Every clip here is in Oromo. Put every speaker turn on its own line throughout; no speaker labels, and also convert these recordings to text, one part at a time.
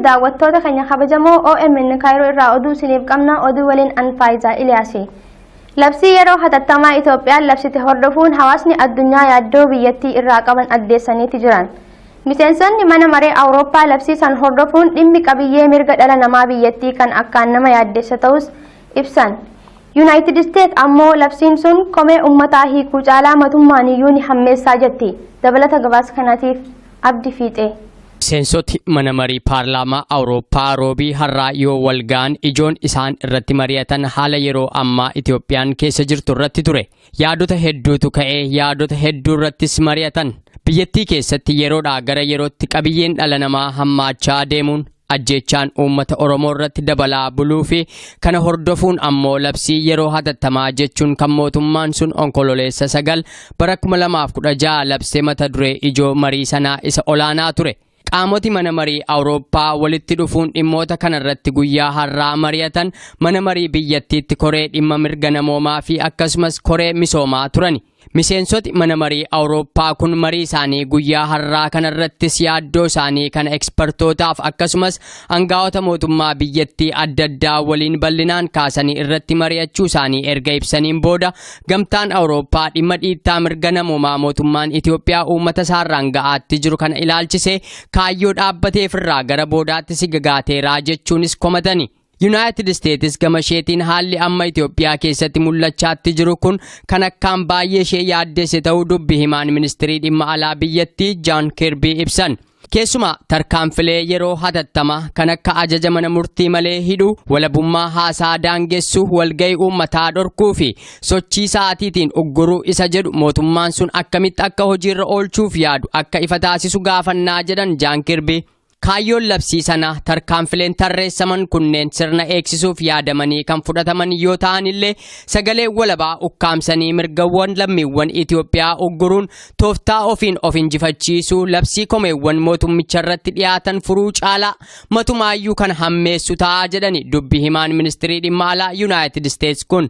Daawwattoota keenya kabajamoo, OMN Kaayiroo irraa oduu isiniif qabna. Oduu waliin an Faayizaa Iliyaasi. Labsii yeroo hatattamaa Itoophiyaan labsite hordofuun hawaasni addunyaa yaaddoo biyyattii irraa qaban addeessaniiti jiran. Miseensonni mana maree Awurooppaa labsii san hordofuun dhimmi qabiyyee mirga dhala namaa biyyattii kan akkaan nama yaaddessa ta'us ibsan. Yuunaayitid Isteet ammoo labsiin sun komee ummataa hiikuu caalaa matummaan iyyuu ni hammeessaa jetti. Dabalata gabaasa kanaatiif Abdi Fiixee.
Miseensoti mana marii paarlaamaa Awurooppaa Roobii har'aa yoo wal ga'an ijoon isaan irratti mari'atan haala yeroo ammaa Itoophiyaan keessa jirtu irratti ture. Yaadota hedduutu ka'ee, yaadota hedduu irrattis mari'atan. Biyyattii keessatti yeroodhaa gara yerootti qabiyyeen dhala namaa hammaachaa deemuun, ajjeechaan uummata Oromoo irratti dabalaa buluu fi kana hordofuun ammoo labsii yeroo hatattamaa jechuun kan mootummaan sun Onkololeessa 9 bara 2016 labsee mata duree ijoo marii sanaa isa olaanaa ture. Qaamoti mana marii Awurooppaa walitti dhufuun dhimmoota kanarratti guyyaa har'aa mari'atan mana marii biyyattiitti koree dhimma mirga namoomaa fi akkasumas koree misoomaa turani. Miseensoti mana marii Awurooppaa kun marii isaanii guyyaa har'aa kanarrattis yaaddoo isaanii kana ekspertootaaf akkasumas angaa'ota mootummaa biyyattii adda addaa waliin bal'inaan kaasanii irratti mari'achuu isaanii erga ibsaniin booda, gamtaan Awurooppaa dhimma dhiittaa mirga namoomaa mootummaan Itoophiyaa uummata isaarraan ga'aatti jiru kana ilaalchisee kaayyoo dhaabbateefirraa gara boodaatti si gagaateeraa jechuunis komatani. Yuunaayitid Isteetis gama isheetiin haalli amma Itoophiyaa keessatti mul'achaatti jiru kun kan akkaan baay'ee ishee yaaddesse ta'uu dubbi himaan ministirii dhimma alaa biyyattii Jaan Kirbii ibsan. Keessumaa tarkaanfilee yeroo hatattamaa kan akka ajaja mana murtii malee hidhuu, walabummaa haasaa daangessuu, walga'ii uummataa dhorkuu fi sochii sa'aatiitiin ugguruu isa jedhu mootummaan sun akkamitti akka hojiirra oolchuuf yaadu akka ifa taasisu gaafannaa jedhan Jaan Kirbii. Kaayyoon labsii sanaa tarkaanfileen tarreessaman kunneen sirna eegsisuuf yaadamanii kan fudhataman yoo ta'an illee, sagalee walabaa ukkaamsanii mirgawwan lammiiwwan Itoophiyaa ugguruun tooftaa ofiin of injifachiisuu labsii komeewwan mootummicha irratti dhiyaatan furuu caalaa matumaayyuu kan hammeessu ta'a jedhani dubbi himaan ministirii dhimma alaa Yuunaayitid Isteets kun.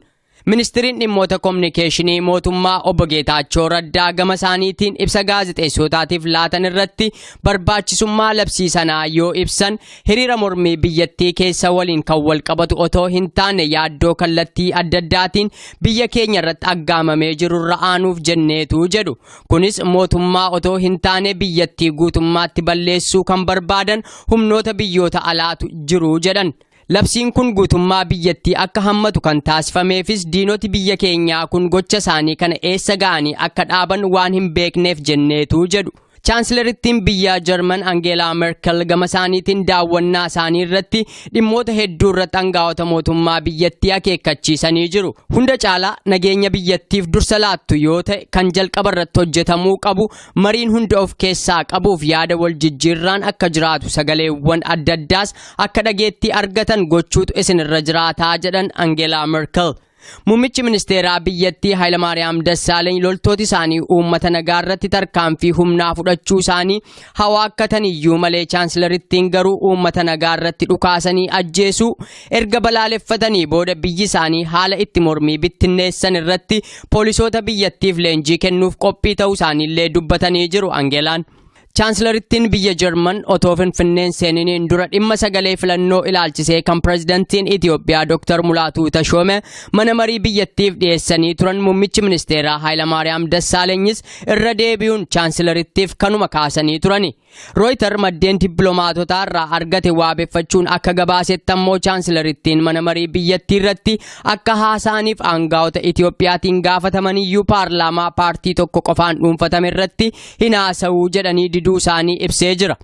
Ministiriin dhimmoota kominikeeshinii mootummaa obbo Geetaachoo Raddaa gama isaaniitiin ibsa gaazexeessotaatiif laatan irratti barbaachisummaa labsii sanaa yoo ibsan, hiriira mormii biyyattii keessa waliin kan wal qabatu otoo hin taane yaaddoo kallattii adda addaatiin biyya keenya irratti aggaamamee jirurra aanuuf jenneetu jedhu. Kunis mootummaa otoo hin taane biyyattii guutummaatti balleessuu kan barbaadan humnoota biyyoota alaatu jiru jedhan. Labsiin kun guutummaa biyyattii akka hammatu kan taasifameefis diinoti biyya keenyaa kun gocha isaanii kana eessa ga'anii akka dhaaban waan hin beekneef jenneetu jedhu. Chaansilarittiin biyya Jarman Angeelaa Merkel gama isaaniitiin daawwannaa isaanii irratti dhimmoota hedduu irratti angaa'ota mootummaa biyyattii akeekkachiisanii jiru. Hunda caalaa nageenya biyyattiif dursa laattu yoo ta'e, kan jalqaba irratti hojjetamuu qabu mariin hunda of keessaa qabuuf yaada wal jijjiirraan akka jiraatu, sagaleewwan adda addaas akka dhageettii argatan gochuutu isinirra jiraataa jedhan Angeelaa Merkel. Muummichi ministeeraa biyyattii Hayilamaariyaam Dassaaleeny loltooti isaanii uummata nagaa irratti tarkaanfii humnaa fudhachuu isaanii hawaakkatan iyyuu malee, chaansilarittiin garuu uummata nagaa irratti dhukaasanii ajjeesuu erga balaaleffatanii booda biyyi isaanii haala itti mormii bittinneessan irratti poolisoota biyyattiif leenjii kennuuf qophii ta'uu isaaniillee dubbatanii jiru Angeelaan. Chaansilarittiin biyya Jarman otoo Finfinneen seeniniin dura dhimma sagalee filannoo ilaalchisee kan pirezidantiin Itiyoophiyaa Dr. Mulaatuu Tashoome mana marii biyyattiif dhiyeessanii turan, muummichi ministeeraa Hayilamaariyaam Dassaalanyis irra deebi'uun chaansilarittiif kanuma kaasanii turani. Rooyiter maddeen dippiloomaatotaa irraa argate waabeffachuun akka gabaasetti ammoo chaansilarittiin mana marii biyyattii irratti akka haasa'aniif aangaa'ota Itiyoophiyaatiin gaafatamaniyyuu paarlaamaa paartii tokko qofaan dhuunfatame irratti hin haasa'uu jedhanii diduu isaanii ibsee jira.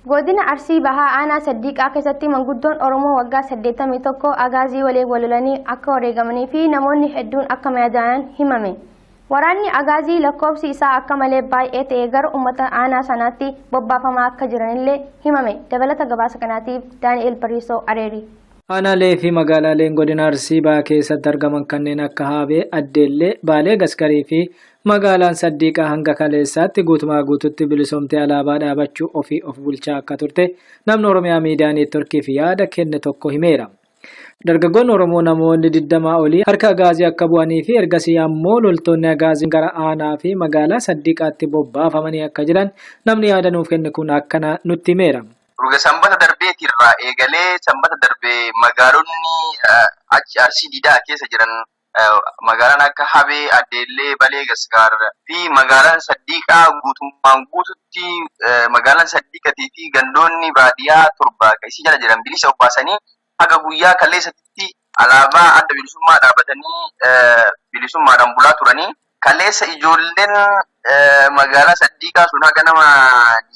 Godina Arsii Bahaa aanaa Saddiiqaa keessatti manguddoon Oromoo waggaa 81 agaazii waliin walolanii akka wareegamanii fi namoonni hedduun akka madaa'an himame. Waraanni agaazii lakkoofsi isaa akka malee baay'ee ta'e gara uummata aanaa sanaatti bobbaafamaa akka jiranillee himame. Dabalata gabaasa kanaatiif Daani'el Bariisoo Areeri.
Aanaalee fi magaalaaleen godina Arsii Bahaa keessatti argaman kanneen akka Haabee, Addeellee, Baalee Gaskarii fi magaalaan Saddiiqaa hanga kaleessaatti guutumaa guututti bilisoomtee alaabaa dhaabachuu ofii of bulchaa akka turte namni Oromiyaa Miidiyaa Neetworkiif yaada kenne tokko himeera. Dargaggoonni Oromoo namoonni 20 olii harka Agaazii akka bu'anii fi ergasii ammoo loltoonni Agaaziin gara aanaa fi magaalaa Saddiiqaatti bobbaafamanii akka jiran namni yaada nuuf kenne kun akkana nutti himeera.
Ruga Sanbata darbeetirraa eegalee, Sanbata darbee magaalonni achi Arsii Diidaa keessa jiran, magaalaan akka Habee, Addeellee, Balee Gaskaar fi magaalaan Saddiiqaa guutummaan guututti, magaalaan Saddiiqatii fi gandoonni baadiyyaa 7 kan isii jala jiran bilisa of baasanii haga guyyaa kaleessatti alaabaa Adda Bilisummaa dhaabatanii bilisummaadhaan bulaa turanii. Kaleessa ijoolleen magaalaa Saddiiqaa sun haga nama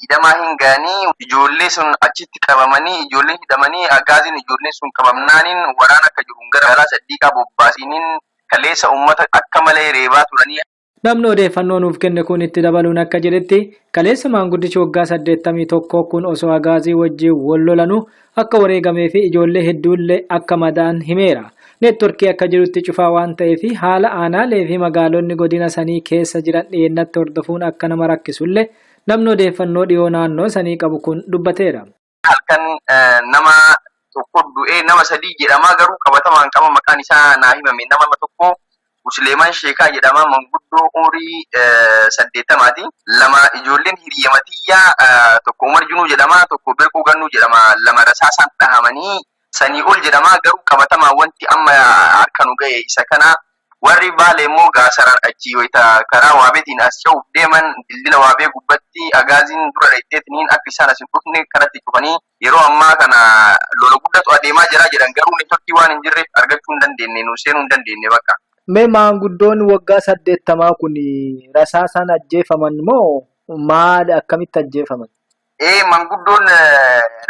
20 hin ga'anii, ijoollee sun achitti qabamanii, ijoolleen hidhamanii, agaaziin ijoolleen sun qabamnaaniin waraana akka jiru gara magaalaa Saddiiqaa bobbaasiniin kaleessa uummata akka malee reebaa turanii.
Namni odeeffannoo nuuf kenne kun itti dabaluun akka jedhetti, kaleessa maanguddichi waggaa 81 kun osoo agaazii wajjin wal lolanuu akka wareegamee fi ijoollee hedduullee akka madaa'an himeera. Neetworkii akka jirutti cufaa waan ta'eef haala aanaalee fi magaalonni godina sanii keessa jiran dhiyeennatti hordofuun akka nama rakkisullee namni odeeffannoo dhiyoo naannoo sanii qabu kun dubbateera.
Halkan nama tokko du'ee, nama sadii jedhama, garuu qabatamaan qaba maqaan isaa naa himame. Nama tokko Musliimaan Sheekaa jedhama, manguddoo umurii 80ti. Lama ijoolleen hiriyya matiyyaa, tokko Umar Junuu jedhama, tokko Birquu Gannuu jedhama, lama rasaasaan dhahamanii, sanii ol jedhama, garuu qabatamaan wanti amma harka nu ga'e isa kana. Warri Baalee immoo Gaasaraan achi wayita karaa Waabeetiin as ce'uuf deeman, dildila Waabee gubbatti agaaziin dura dhayxeetiniin akka isaan as hin dhufne karatti cufanii yeroo ammaa kana lola guddatu adeemaa jira jedhan, garuu neetworkii waan hin jirreef argachuu hin dandeenye, nu seenuu hin dandeenye bakka.
Mee maanguddoon waggaa 80 kun rasaasaan ajjeefaman moo maal, akkamitti ajjeefaman?
Ee, manguddoon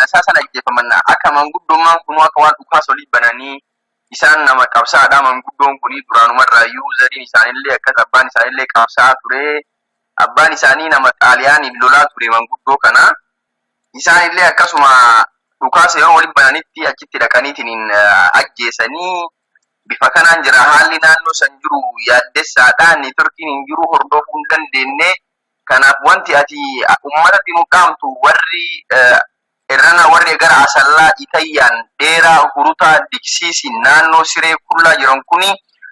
rasaasaan ajjeefaman. Akka manguddummaan kunuu akka waan dhukaasa olii bananii, isaan nama qabsaadha manguddoon kuni duraanumarraayyuu, zariin isaanillee akkas, abbaan isaanillee qabsaa'aa ture. Abbaan isaanii nama Xaaliyaaniin lolaa ture manguddoo kana. Isaanillee akkasuma dhukaasa yeroo waliin bananitti achitti dhaqaniitiin ajjeesanii. Bifa kanaan jira haalli naannoo san jiru, yaaddessaadha. Neetworkiin hin jiru, hordofuu hin dandeenye. Kanaaf wanti ati uummatatti nu dhaamtu, warri Irrana, warri gara Asallaa, Itayyaan, Dheeraa, Hurutaa, Diksiisi, naannoo Siree, Kullaa jiran kuni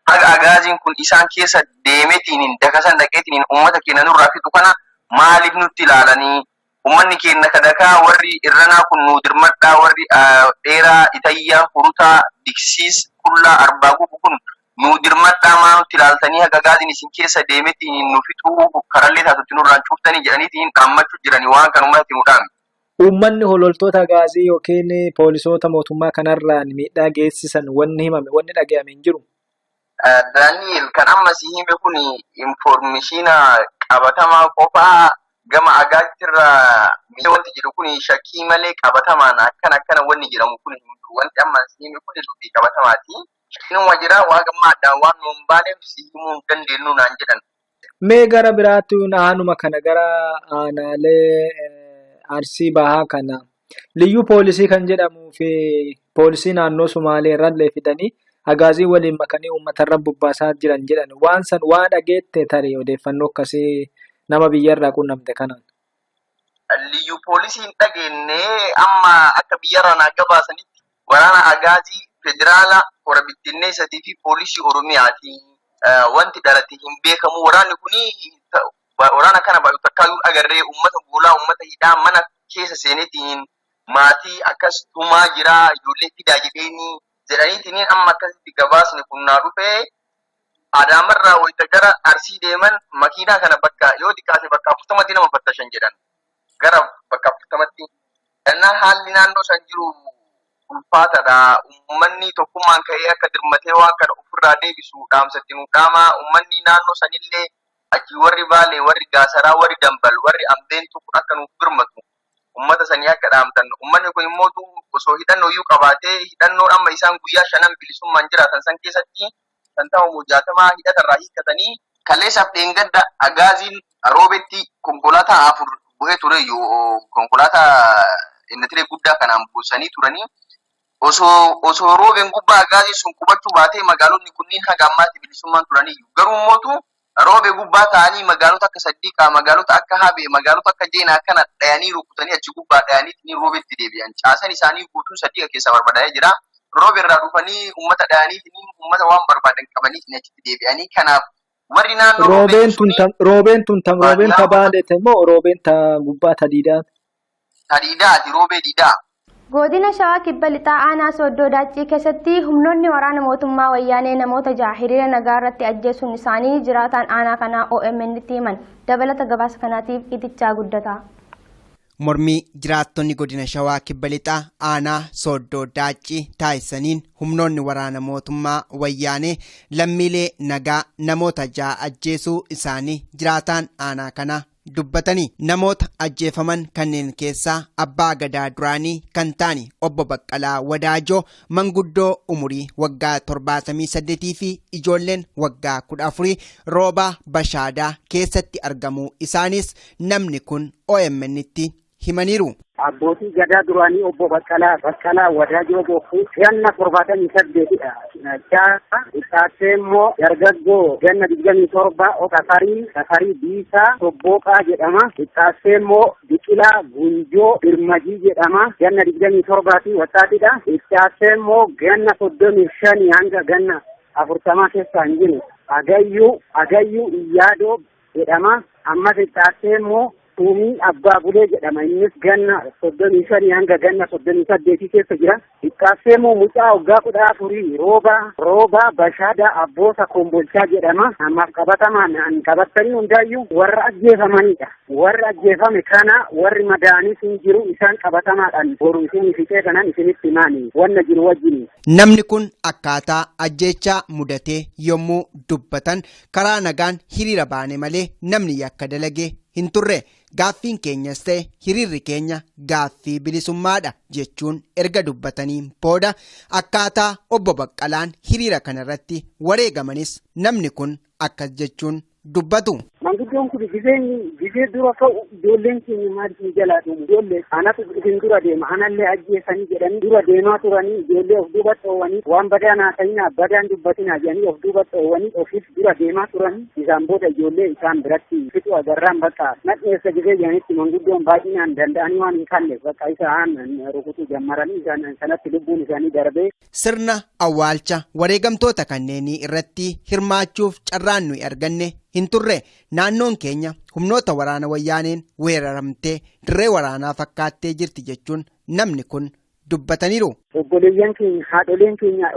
haga agaaziin kun isaan keessa deemetiin dakasan dhaqeetiin uummata keenya nurraa fixu kana maaliif nutti ilaalanii? Uummanni keenya kadakaa, warri Irranaa kun nuu dirmadhaa, warri Dheeraa, Itayyaa, Hurutaa, Diksiis, Kullaa, Arbaa Gubu kun nuu dirmadhaa, maa nutti ilaaltanii haga agaaziin isin keessa deemetiin nu fixuu karallee taatutti nurraan cuuftanii jedhaniitiin dhaammachuu jiranii, waan kan uummatatti nu dhaame.
Uummanni hololtoota agaazii yookiin poolisoota mootummaa kanarraan miidhaa geessisan wanni himame, wanni dhaga'ame hin jiru.
Daani'el, kan amma si hime kun information qabatamaa qofaa. Gama agaaziirraa wanti jedhu kun shakkii malee qabatamaan akkana akkana wanni jedhamu kun hin jiru. Wanti amma si hime kun dubbii qabatamaati. Inuma jira, waa gammaa addaan waan nu hin baaneef si himuu hin dandeenyu naan jedhan.
Mee gara biraatti aanuma kana, gara aanaalee Arsii Bahaa kana, liyyuu poolisii kan jedhamuu fi poolisii naannoo Sumaalee irrallee fidanii agaazii waliin makanii uummatarra bobbaasaa jiran jedhan, waan san waa dhageette tarii odeeffannoo akkasii nama biyyarraa qunnamte kanaan?
Liyyuu poolisii hin dhageenye. Amma akka biyyarraa naa gabaasanitti waraana agaazii, federaala, hora bittinneessatii fi poolisii Oromiyaati. Wanti dhalate hin beekamu. Waraanni kuni waraana kana baay'atu takkaayyuu agarree uummata goolaa, uummata hidhaa, mana keessa seeneetiin maatii akkas tumaa jira, ijoollee fidaa jedheeni jedhaniitiin amma akkasitti gabaasni kun naa dhufee. Adaamarraa wayita gara Arsii deeman makiinaa kana bakka yoo xiqqaate bakka 40tti nama fattashan jedhan, gara bakka 40tti. Innaa haalli naannoo san jiru ulfaataadha. Uummanni tokkummaan ka'ee akka dirmatee waan kana ofirraa deebisu dhaamsatti nu dhaama. Uummanni naannoo sanillee achi warri Baalee, warri Gaasaraa, warri Dambal, warri Ambeentu kun akka nuuf birmatu uummata sanii akka dhaamtan. Uummanni kun immoo osoo hidhannoo iyyuu qabaatee, hidhannoon amma isaan guyyaa shanan bilisummaan jiraatan san keessatti 50 moo 60 hidhatarraa hiikkatanii. Kaleessaaf dheengadda agaaziin Roobetti konkolaataa afur bu'ee ture, konkolaataa inni tiree guddaa kanaan buusanii turanii. Osoo Roobeen gubbaa agaaziin sun qubachuu baatee magaalonni kunniin haga ammaatti bilisummaan turaniyyuu. Garuu mootu Roobee gubbaa ta'anii magaalota akka Saddiiqaa, magaalota akka Habee, magaalota akka Jeenaa kana dhayanii rukutanii, achi gubbaa dhayanii ni Roobetti deebi'an. Caasan isaanii guutuun Saddiiqa keessaa barbadaa'ee jira. Roobe irraa dhufanii uummata dhayanii uummata waan barbaadan qabanii achitti deebi'anii. Kanaaf warri naannoo
Roobeen tun tam, roobeen tun tam, roobeen ta Baaleete moo roobeen ta gubbaa ta diidaan?
Ta Diidaati, Roobee Diidaa.
Godina Shawaa Kibba Lixaa Aanaa Sooddoo Daaccii keessatti humnoonni waraana mootummaa Wayyaanee namoota 6 hiriira nagaa irratti ajjeesuun isaanii jiraataan aanaa kanaa OMN tti himan. Dabalata gabaasa kanaatiif Itichaa Guddataa.
Mormii jiraattonni godina Shawaa Kibba Lixaa Aanaa Sooddoo Daaccii taasisaniin humnoonni waraana mootummaa Wayyaanee lammiilee nagaa namoota 6 ajjeesuu isaanii jiraataan aanaa kanaa dubbatanii. Namoota ajjeefaman kanneen keessaa abbaa gadaa duraanii kan ta'an obbo Baqqalaa Wadaajoo manguddoo umurii waggaa 78 fi ijoolleen waggaa 14 Roobaa Bashaadaa keessatti argamuu isaanis namni kun OMN tti himaniiru.
Abbootii gadaa duraanii obbo Baqqalaa Wadaajoo Bokkuu ganna 78dha. Ja'a immoo dargaggoo ganna 27 Tafarii Biisaa Tobbooqaa jedhama. Ixaassee immoo Biqilaa Gunjoo Birmajii jedhama. Ganna 27 fi wattaatidha. Ixaassee immoo ganna 35 hanga ganna 40 keessa hin jiru. Agayyuu Iyyaadoo jedhama. Ammas ixaassee immoo Tuumii Abbaa Bulee jedhama. Innis ganna 35 hanga ganna 38 keessa jira. Ixaassee immoo mucaa waggaa 14 Roobaa Bashaadaa Abboosa Kombolchaa jedhama. Ammaaf qabatamaan an qabatanii hundaayyuu warra ajjeefamanidha. Warra ajjeefame kana warri madaa'anis hin jiru, isaan qabatamaadhaan boru isinii fixee kanan isinitti himaani wanna jiru wajjin.
Namni kun akkaataa ajjeechaa mudatee yommuu dubbatan karaa nagaan hiriira baane malee namni yakka dalage hin turre. Gaaffiin keenyas ta'e hiriirri keenya gaaffii bilisummaadha jechuun erga dubbataniin booda akkaataa obbo Baqqalaan hiriira kanarratti wareegamanis namni kun akkas jechuun dubbatu.
Manguddoon kun gizee dura ka'u ijoolleen keenya maal isin jalaa dhumu, ijoollee anatu isin dura deema, anallee ajjeesanii jedhanii dura deemaa turanii ijoollee of duuba dhoowwanii waan badaa naa ta'inaa badaan dubbatinaa jedhanii of duuba dhoowwanii ofiif dura deemaa turanii isaan booda ijoollee isaan biratti fixu agarraan bakka nadheessa gizee jedhanitti manguddoon baay'inaan danda'anii waan hin kalleef bakka isaan rukutuu jammaranii isaan sanatti lubbuun isaanii darbee.
Sirna awwaalcha wareegamtoota kanneenii irratti hirmaachuuf carraan nuyi arganne hin turre. Naannoon keenya humnoota waraana wayyaaneen weeraramtee dirree waraanaa fakkaattee jirti jechuun namni kun dubbataniiru.
Obboleeyyan keenya, haadholeen keenya,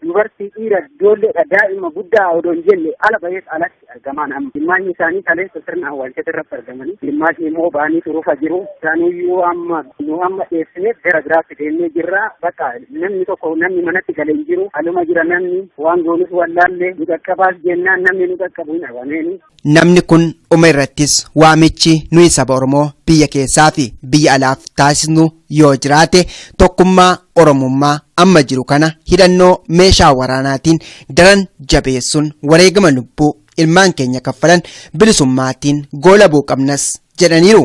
dubartii, dhiira, ijoolleedha, daa'ima guddaa odoo hin jenne ala bahees alatti argamaan amma. Ilmaanni isaanii kaleessa sirna awwaalchatti irratti argamanii, ilmaanni immoo ba'anii turuufa jiru. Isaaniyyuu amma nu amma dheessinee gara biraatti deemnee jirra. Bakka namni tokko namni manatti galee hin jiru. Aluma jira namni waan goonus wallaallee nu qaqqabaas jennaan namni nu qaqqabu hin dhabameeni.
Namni kun dhuma irrattis waamichi nuyi saba Oromoo biyya keessaa fi biyya alaaf taasisnu yoo jiraate tokkummaa Oromummaa amma jiru kana hidhannoo meeshaa waraanaatiin daran jabeessuun wareegama lubbuu ilmaan keenya kaffalan bilisummaatiin goolabuu qabnas jedhaniiru.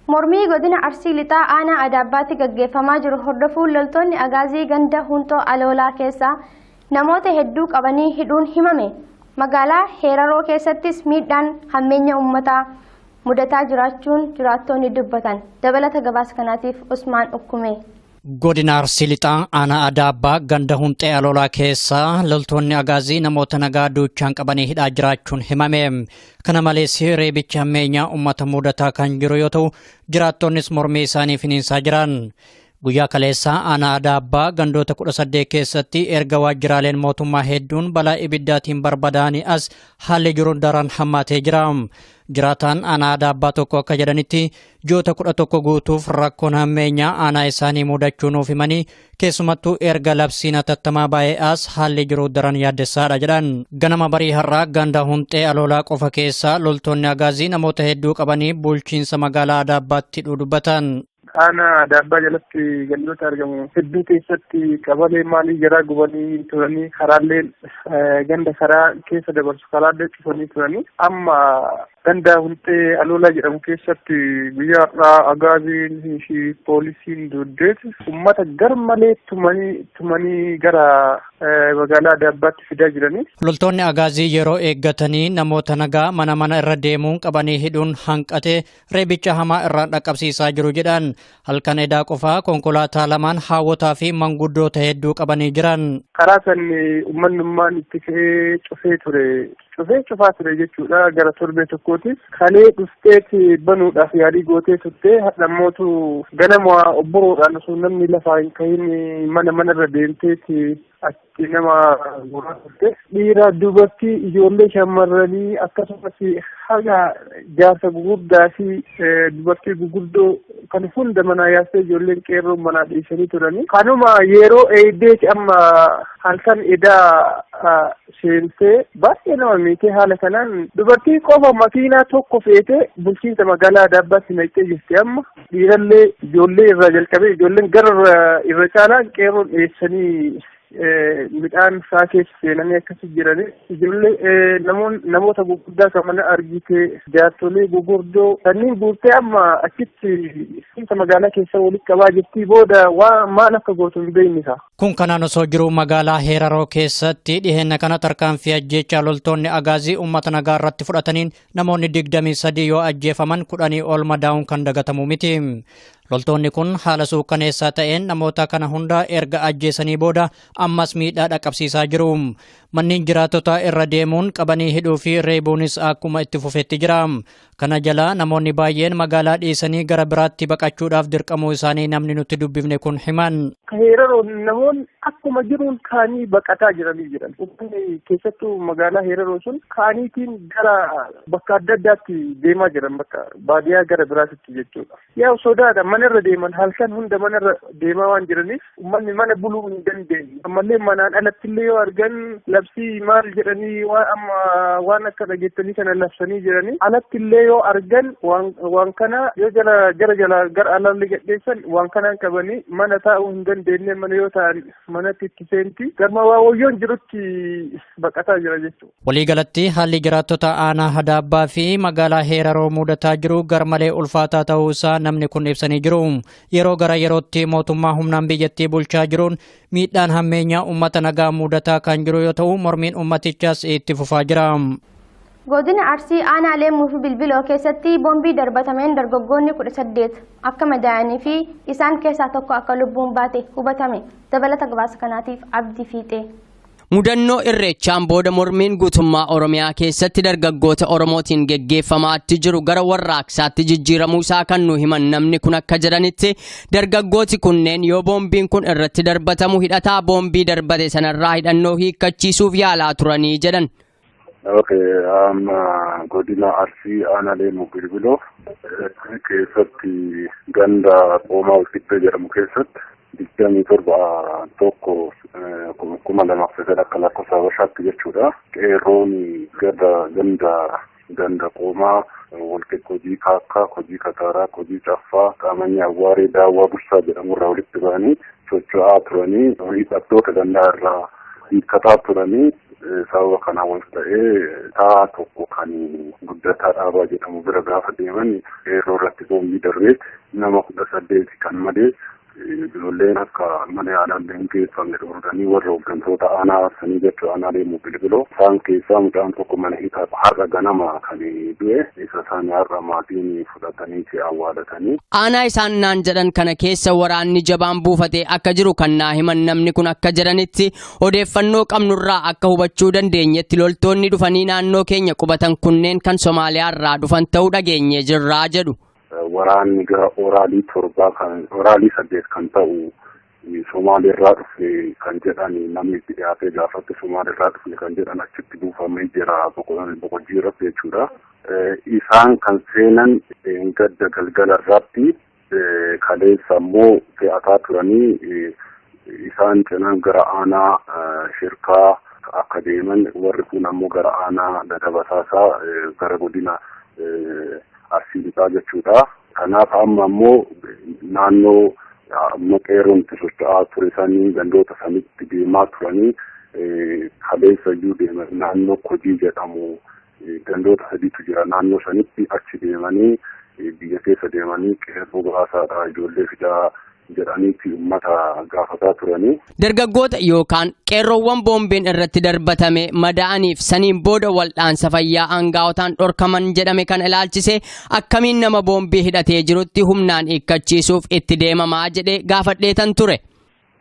Mormii godina Arsii Lixaa Aanaa Adaabbaatti gaggeeffamaa jiru hordofuun loltoonni Agaazii ganda Hunxoo Aloolaa keessaa namoota hedduu qabanii hidhuun himame. Magaalaa Heeraroo keessattis miidhaan hammeenya uummataa mudataa jiraachuun jiraattonni dubbatan. Dabalata gabaasa kanaatiif Usmaan Ukkume.
Godina Arsii Lixaa Aanaa Adaabbaa ganda Hunxee Aloolaa keessaa loltoonni Agaazii namoota nagaa duuchaan qabanii hidhaa jiraachuun himame. Kana malees reebichi hammeenyaa uummata mudataa kan jiru yoo ta'u jiraattonnis mormii isaanii finiinsaa jiran. Guyyaa kaleessaa Aanaa Adaabbaa gandoota 18 keessatti erga waajjiraaleen mootummaa hedduun balaa ibiddaatiin barbadaa'anii as haalli jiru daran hammaatee jira. Jiraataan Aanaa Adaabbaa tokko akka jedhanitti ji'oota 11 guutuuf rakkoon hammeenyaa aanaa isaanii mudachuu nuuf himanii keessumattuu erga labsiin hatattamaa baay'ee as haalli jiru daran yaaddessaadha jedhan. Ganama barii har'aa ganda Hunxee Aloolaa qofa keessaa loltoonni Agaazii namoota hedduu qabanii bulchiinsa magaalaa Adaabbaatti hidhuu dubbatan.
Aanaa Adaabbaa jalatti gandoota argamu hedduu keessatti qabalee maalii garaa gubanii turanii karaaleen ganda karaa keessa dabarsu karaalee cufanii turanii amma ganda Hunxee Aloolaa jedhamu keessatti guyyaa har'aa Agaaziin fi poolisiin duddeet uummata gar malee tumanii gara magaalaa Adaabbaatti fidaa jiranii.
Loltoonni Agaazii yeroo eeggatanii namoota nagaa mana mana irra deemuun qabanii hidhuun hanqatee reebicha hamaa irraan dhaqqabsiisaa jiru jedhan. Halkan edaa qofaa konkolaataa lamaan haawwotaa fi manguddoota hedduu qabanii jiran.
Karaa san uummanni itti ka'ee cufee ture. cufee cufaa ture jechuudha gara torbee tokkootiif. Kalee dhufteeti banuudhaaf yaalii gootee turte hadhammootu ganama obboroodhaan osoo namni lafaa hin kahin mana manarra deemteeti achi nama guuraa turte. Dhiira dubartii ijoollee shamarranii akkasumas haga jaarsa gugurdaa fi dubartii guguddoo kan hunda manaa yaastee ijoolleen qeerroo manaa dhiisanii turanii. Kanuma yeroo eeydeeti amma halkan edaa seentee baay'ee nama miitee haala kanaan dubartii qofa makiinaa tokko feetee bulchiinsa magaalaa Adaabbaatti naqxee jirti amma. Dhiirallee ijoollee irraa jalqabee ijoolleen gara irra caalaan qeerroon dhiyeessanii midhaan isaa keessa seenanii akkasi jiranii ijoollee namoota gurguddaa kan mana argite jaartolee gurguddoo kanneen guurtee amma achitti bulchiinsa magaalaa keessa walitti qabaa jirti booda waa maal akka gootu hin beekne isaa.
Kun kanaan osoo jiru magaalaa Heeraroo keessatti dhiheenya kana tarkaanfii ajjeechaa loltoonni agaazii uummata nagaa irratti fudhataniin namoonni 23 yoo ajjeefaman 10 ol madaa'uun kan dagatamu miti. Loltoonni kun haala suukkaneessaa ta'een namoota kana hunda erga ajjeesanii booda ammas miidhaa dhaqqabsiisaa jiru. Manneen jiraattotaa irra deemuun qabanii hidhuu fi reebuunis akkuma itti fufetti jira. Kana jala namoonni baay'een magaalaa dhiisanii gara biraatti baqachuudhaaf dirqamuu isaanii namni nuti dubbifne kun himan.
Heeraroo namoonni akkuma jiruun kaanii baqataa jiranii jiran. Uummanni keessattuu magaalaa Heeraroo sun kaaniitiin gara bakka adda addaatti deemaa jiran bakka baadiyyaa gara biraatitti jechuudha. Yaa sodaadha manarra deeman halkan hunda manarra deemaa waan jiraniif uummanni mana buluu hin dandeenye. Ammallee manaan alattillee yoo argan labsii maal jedhanii waan amma waan akka dhageettanii kana labsanii jiranii alattillee yoo argan waan kana yoo jala gara jala gara alalli gadheessan waan kanaan qabanii mana taa'uu hin dandeenye mana yoo ta'an manatti itti seenti garma waa wayyoon jirutti baqataa jira jechuudha.
Waliigalatti haalli jiraattota aanaa Hadaabbaa fi magaalaa Heeraroo mudataa jiru garmalee ulfaataa ta'uu isaa namni kun ibsanii jiru. Yeroo gara yerootti mootummaa humnaan biyyattii bulchaa jiruun miidhaan hammeenyaa uummata nagaa mudataa kan jiru yoo ta'u mormiin uummatichaas itti fufaa jira.
Godina Arsii aanaa Leemmuu fi Bilbiloo keessatti boombii darbatameen dargaggoonni 18 akka madaa'anii fi isaan keessaa tokko akka lubbuun baate hubatame. Dabalata gabaasa kanaatiif Abdii Fiixee.
Mudannoo irreechaan booda mormiin guutummaa Oromiyaa keessatti dargaggoota Oromootiin geggeeffamaatti jiru gara warraaqsaatti jijjiiramuu isaa kan nu himan namni kun akka jedhanitti dargaggooti kunneen yoo boombiin kun irratti darbatamu hidhataa boombii darbate sanarraa hidhannoo hiikkachiisuuf yaalaa turanii jedhan.
Okay, amma godina Arsii aanaa Leemmuu Bilbiloo keessatti ganda Qoomaa Ulfittee jedhamu keessatti 27 1 2009 akka lakkoofsa Habashaatti jechuudha. Qeerroon gada ganda Qoomaa walqixxee Kojii Kaakkaa, Kojii Kataaraa, Kojii Caffaa, Qaamanii Awwaaree, Daawwaa Bursaa jedhamurraa walitti ba'anii socho'aa turanii hidhattoota gandaa irraa hiikkataa turanii sababa kanaan wal ta'ee ta'a tokko kan guddataa dhaabaa jedhamu bira gaafa deeman qeerroo irratti boombii darbee nama 18 kan malee ijoolleen akka mana yaalaallee hin geeffamne dhorganii warra hooggantoota aanaa sanii jechuu aanaa Leemmuu Bilbiloo isaan keessaa mucaan tokko mana hidhaa har'a ganama kan du'e isa isaan har'a maatiin fudhatanii fi awwaalatanii.
Aanaa isaan naan jedhan kana keessa waraanni jabaan buufatee akka jiru kan naa himan namni kun akka jedhanitti odeeffannoo qabnurraa akka hubachuu dandeenyetti loltoonni dhufanii naannoo keenya qubatan kunneen kan Somaaliyaarraa dhufan ta'uu dhageenye jirraa jedhu.
Waraanni gara oraalii 7 kan oraalii 8 kan ta'u Somaaliirraa dhufe kan jedhan namni itti dhiyaatee gaafate Somaaliirraa dhufe kan jedhan achitti buufamee jira boqojjii irratti jechuudha. Isaan kan seenan gadda galgala irratti kaleessa immoo fe'ataa turanii isaan cinaan gara aanaa shirkaa akka deeman warri kun ammoo gara aanaa dadabasaasaa gara godina Arsii lixaa jechuudha. Kanaaf amma ammoo naannoo amma qeerroon itti socho'aa ture sanii gandoota sanitti deemaa turanii kaleessa iyyuu deeman naannoo Kojii jedhamu gandoota sadiitu jira naannoo sanitti achi deemanii biyya keessa deemanii qeerroo baasaadha ijoollee fidaa jedhaniitti uummata gaafataa turanii.
Dargaggoota yookaan qeerroowwan boombiin irratti darbatame madaa'aniif saniin booda waldhaansa fayyaa aangaa'otaan dhorkaman jedhame kan ilaalchise akkamiin nama boombii hidhatee jirutti humnaan hiikkachiisuuf itti deemamaa jedhee gaafadheetan ture.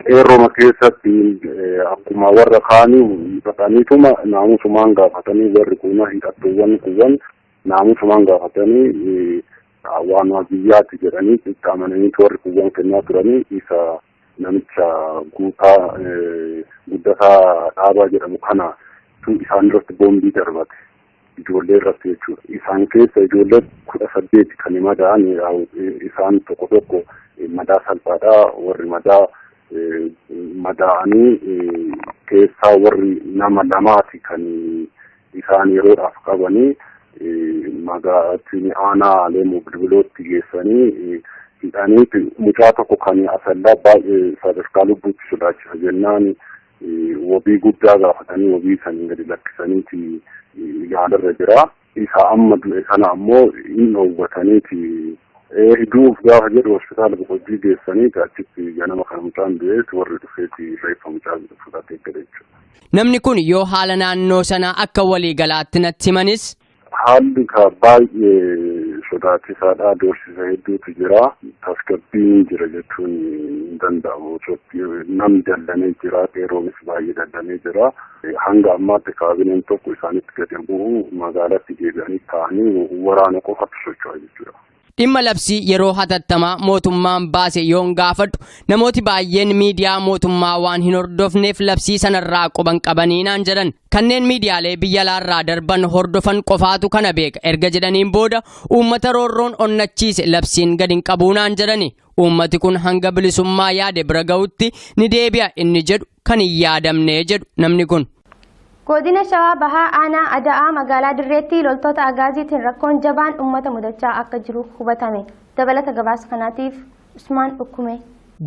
Qeerroma keessatti akkuma warra kaanii hidhataniituma naamusumaan gaafatanii warri kun hidhattuuwwan kuwwan naamusumaan gaafatanii waanuma biyyaatti jedhanii itti amananiitu warri kuwwan kennaa turanii isa namicha Guutaa Guddataa Dhaabaa jedhamu kana isaan irratti boombii darbate ijoollee irratti jechuudha. Isaan keessa ijoollee 18 kan madaa'an isaan tokko tokko madaa salphaadha warri madaa madaa'anii keessaa warri nama lamaati kan isaan yeroodhaaf qabanii magaalattiin aanaa Leemuu Bilbilootti geessanii hidhanii mucaa tokko kan Asallaa baay'ee sadarkaa lubbuutti sodaachisa jennaan wabii guddaa gaafatanii wabii sanii gadi lakkisaniiti yaalarra jira. Isa amma du'e kana ammoo hin dhoowwataniiti du'uuf gaafa jedhu hospitaala Boqojjii geessanii achitti ganama kana mucaan du'eet warri dhufeeti reeffa mucaa fudhatee gale jechuudha.
Namni kun yoo haala naannoo sanaa akka waliigalaatti natti himanis.
Haalli ka baay'ee sodaachisaadha. Doorsisa hedduutu jira. Tasgabbiin jira jechuun hin danda'amu. Namni dallanee jira. Qeerroonis baay'ee dallanee jira. Hanga ammaatti kaabineen tokko isaanitti gadi bu'u magaalatti deebi'anii taa'anii waraana qofatu socho'a jechuudha.
Dhimma labsii yeroo hatattamaa mootummaan baase yoon gaafadhu namooti baay'een miidiyaa mootummaa waan hin hordofneef labsii sanarraa quban qabanii naan jedhan. Kanneen miidiyaalee biyya alaarraa darban hordofan qofaatu kana beeka erga jedhaniin booda uummata roorroon onnachiise labsiin gadi hin qabuu naan jedhani. Uummati kun hanga bilisummaa yaade bira ga'utti ni deebi'a inni jedhu kan hin yaadamne jedhu namni kun.
Godina Shawaa Bahaa Aanaa Ada'aa magaalaa Dirreetti loltoota Agaaziitiin rakkoon jabaan uummata mudachaa akka jiru hubatame. Dabalata gabaasa kanaatiif Usmaan Dhukkume.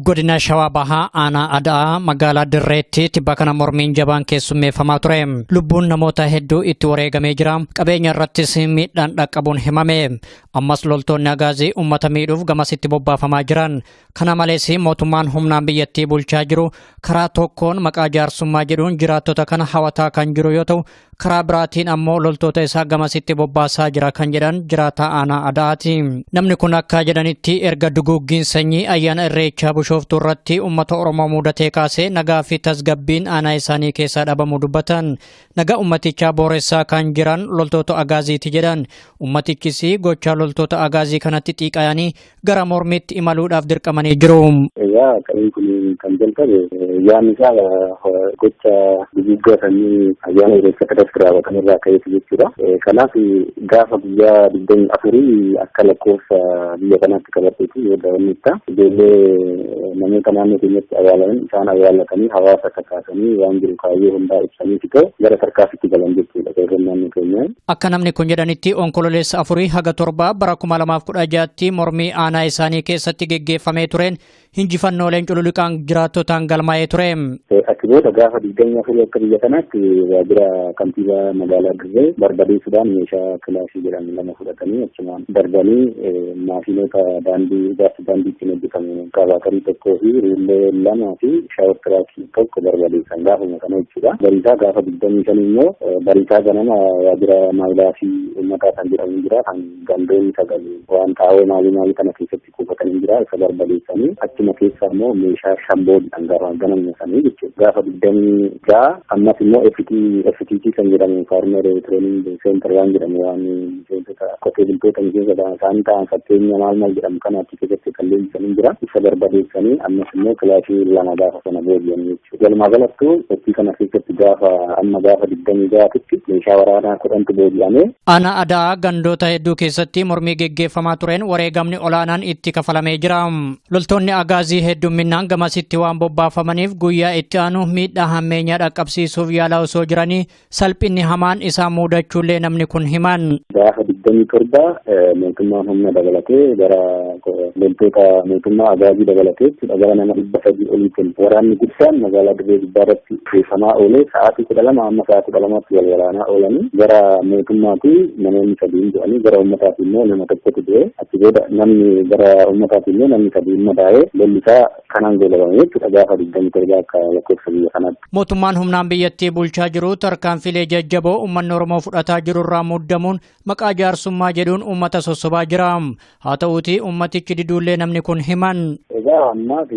Godina Shawaa Bahaa Aanaa Ada'aa magaalaa Dirreetti tibba kana mormiin jabaan keessummeeffamaa ture. Lubbuun namoota hedduu itti wareegamee jira. Qabeenya irrattis miidhaan dhaqqabuun himame. Ammas loltoonni Agaazii uummata miidhuuf gamasitti bobbaafamaa jiran. Kana malees mootummaan humnaan biyyattii bulchaa jiru karaa tokkoon maqaa jaarsummaa jedhuun jiraattota kana hawataa kan jiru yoo ta'u, karaa biraatiin ammoo loltoota isaa gamasitti bobbaasaa jira kan jedhan jiraataa Aanaa Ada'aati. Namni kun akka jedhanitti erga duguuggiin sanyii ayyaana Irreechaa Bishooftuu irratti uummata Oromoo mudatee kaasee nagaa fi tasgabbiin aanaa isaanii keessaa dhabamuu dubbatan. Nagaa uummatichaa booressaa kan jiran loltoota Agaaziiti jedhan. Uummatichis gochaa loltoota Agaazii kanatti xiiqayanii gara mormiitti imaluudhaaf dirqamanii jiru.
Egaa qabeen kun kan jalqabe yaadni isaa gocha duguuggaa sanyii ayyaana Irreechaa irratti raawwatan irraa ka'eetu jechuudha. Kanaaf gaafa guyyaa 24 akka lakkoofsa biyya kanaatti qabateetu yoo daawwanneetta ijoollee namoota naannoo keenyatti awwaalaman isaan awwaallatanii hawaasa kakaasanii waan jiru kaayyoo hundaa ibsanii fitee gara tarkaanfiitti galan jechuudha qeerroon naannoo keenyaa.
Akka namni kun jedhanitti onkololeessa 4 haga 7 bara 2016tti mormii aanaa isaanii keessatti geggeeffamee tureen injifannooleen cululuqaan jiraattotaan galmaa'ee ture.
Achi booda gaafa 24 akka biyya kanaatti waajjira kantiibaa magaalaa Dirree barbadeessuudhaan meeshaa kilaashii jedhamu lama fudhatanii achumaan darbanii maashinoota daandii ijaarsa daandii ittiin hojjetamu qabaatarii tokkoo fi ruullee 2 fi shaawor tiraakii tokko barbadeessan gaafuma kana jechuudha. Bariisaa gaafa 25 immoo bariisaa ganama waajjira maayilaa fi uummataa kan jedhamu jira kan gandoonni sagal waan taa'oo maalii maalii kana keessatti kuufatanii jira isa barbadeessanii achuma keessa immoo meeshaa shamboodhaan gaafa ganamuma sanii jechuudha. Gaafa 26 ammas immoo FTC kan jedhamu Farmer Training Center waan jedhamu waan miseensota qotee bultoota miseensa isaanii ta'an fakkeenya maal maal jedhamu kana achi keessatti kan leenjisanii jira. Isa barbadeessanii ammas immoo kilaashii 2 gaafa sana booji'anii jechuudha. Walumaa galattuu sochii kana keessatti gaafa amma gaafa 26tti meeshaa waraanaa 10tu booji'ame.
Aanaa Ada'aa gandoota hedduu keessatti mormii geggeeffamaa tureen wareegamni olaanaan itti kafalamee jira. Loltoonni Agaazii heddumminaan gamasitti waan bobbaafamaniif guyyaa itti aanu miidhaa hammeenyaa dhaqqabsiisuuf yaalaa osoo jiranii salphinni hamaan isaa mudachuullee namni kun himan.
Gaafa 27 mootummaan humna dabalatee gara loltoota mootummaa Agaazii dabalatee gara nama 300 oliitiin waraanni guddaan magaalaa Dirree gubbaa irratti geeffamaa oolee sa'aatii 12 amma sa'aatii 12tti wal waraanaa oolanii gara mootummaatti namoonni 3 du'anii gara uummataatti immoo nama tokkotu du'e achi booda namni gara uummataatti immoo namni 3 madaa'ee lolli isaa kanaan goolabame jechuudha gaafa 27 akka lakkoofsa biyya kanaatti.
Mootummaan humnaan biyyattii bulchaa jiru tarkaanfilee jajjaboo uummanni Oromoo fudhataa jiru irraa muddamuun maqaa jaarsummaa jedhuun uummata sossobaa jira. Haa ta'uutii uummatichi diduullee namni kun himan.
Egaa ammaaf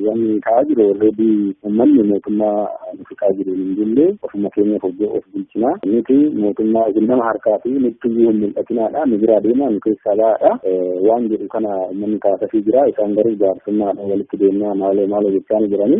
wanni ta'aa jiru already uummanni mootummaa nuti jiru hin jirre ofuma keenyaaf of bulchina. Nuti mootummaa nama harkaa fi nutti iyyuu hin mul'atinaadha. Nu biraa deemaa nu keessaa ba'aadha. Waan jedhu kana uummanni kaasafii jira. Isaan garuu jaarsummaadhaan walitti deemnaa maaloo maaloo jechaa ni jirani.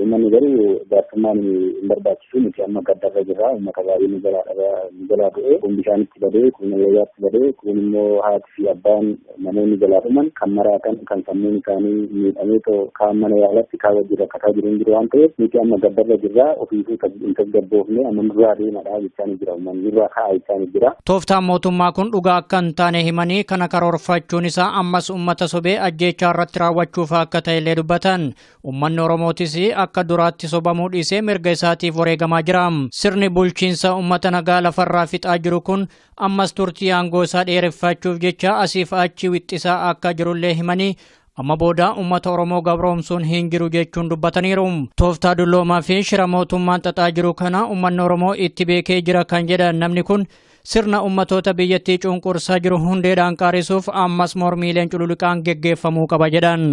Uummanni garuu jaarsummaan hin barbaachisu. Nuti amma gaddarra jirra. Uummata baay'ee nu jalaa du'e. Kun bishaanitti badee, kun wayyaatti badee, kun immoo haati fi abbaan namoonni jalaa dhuman kan maraatan kan sammuun isaanii miidhamee kaan mana yaalatti kaan wajjin rakkataa jiru hin jiru waan ta'eef nuti amma gaddarra jirra. Ofiifuu hin tasgabboofne amma nurraa deemadha jechaa ni jira. Uummanni nurraa ka'a jechaa ni jira.
Tooftaan mootummaa kun dhugaa akka hin taane himanii kana karoorfachuun isaa ammas uummata sobee ajjeechaa irratti raawwachuuf akka ta'ellee dubbatan. Uummanni Oromootis akka duraatti sobamuu dhiisee mirga isaatiif wareegamaa jira. Sirni bulchiinsa uummata nagaa lafarraa fixaa jiru kun ammas turtii aangoo isaa dheereffachuuf jecha asiif achi wixxisaa akka jirullee himanii amma booda uummata Oromoo gabroomsuun hin jiru jechuun dubbataniiru. Tooftaa dulloomaa fi shira mootummaan xaxaa jiru kana uummanni Oromoo itti beekee jira kan jedhan namni kun sirna uummatoota biyyattii cunqursaa jiru hundeedhaan qaarisuuf ammas mormiileen cululuqaan geggeeffamuu qaba jedhan.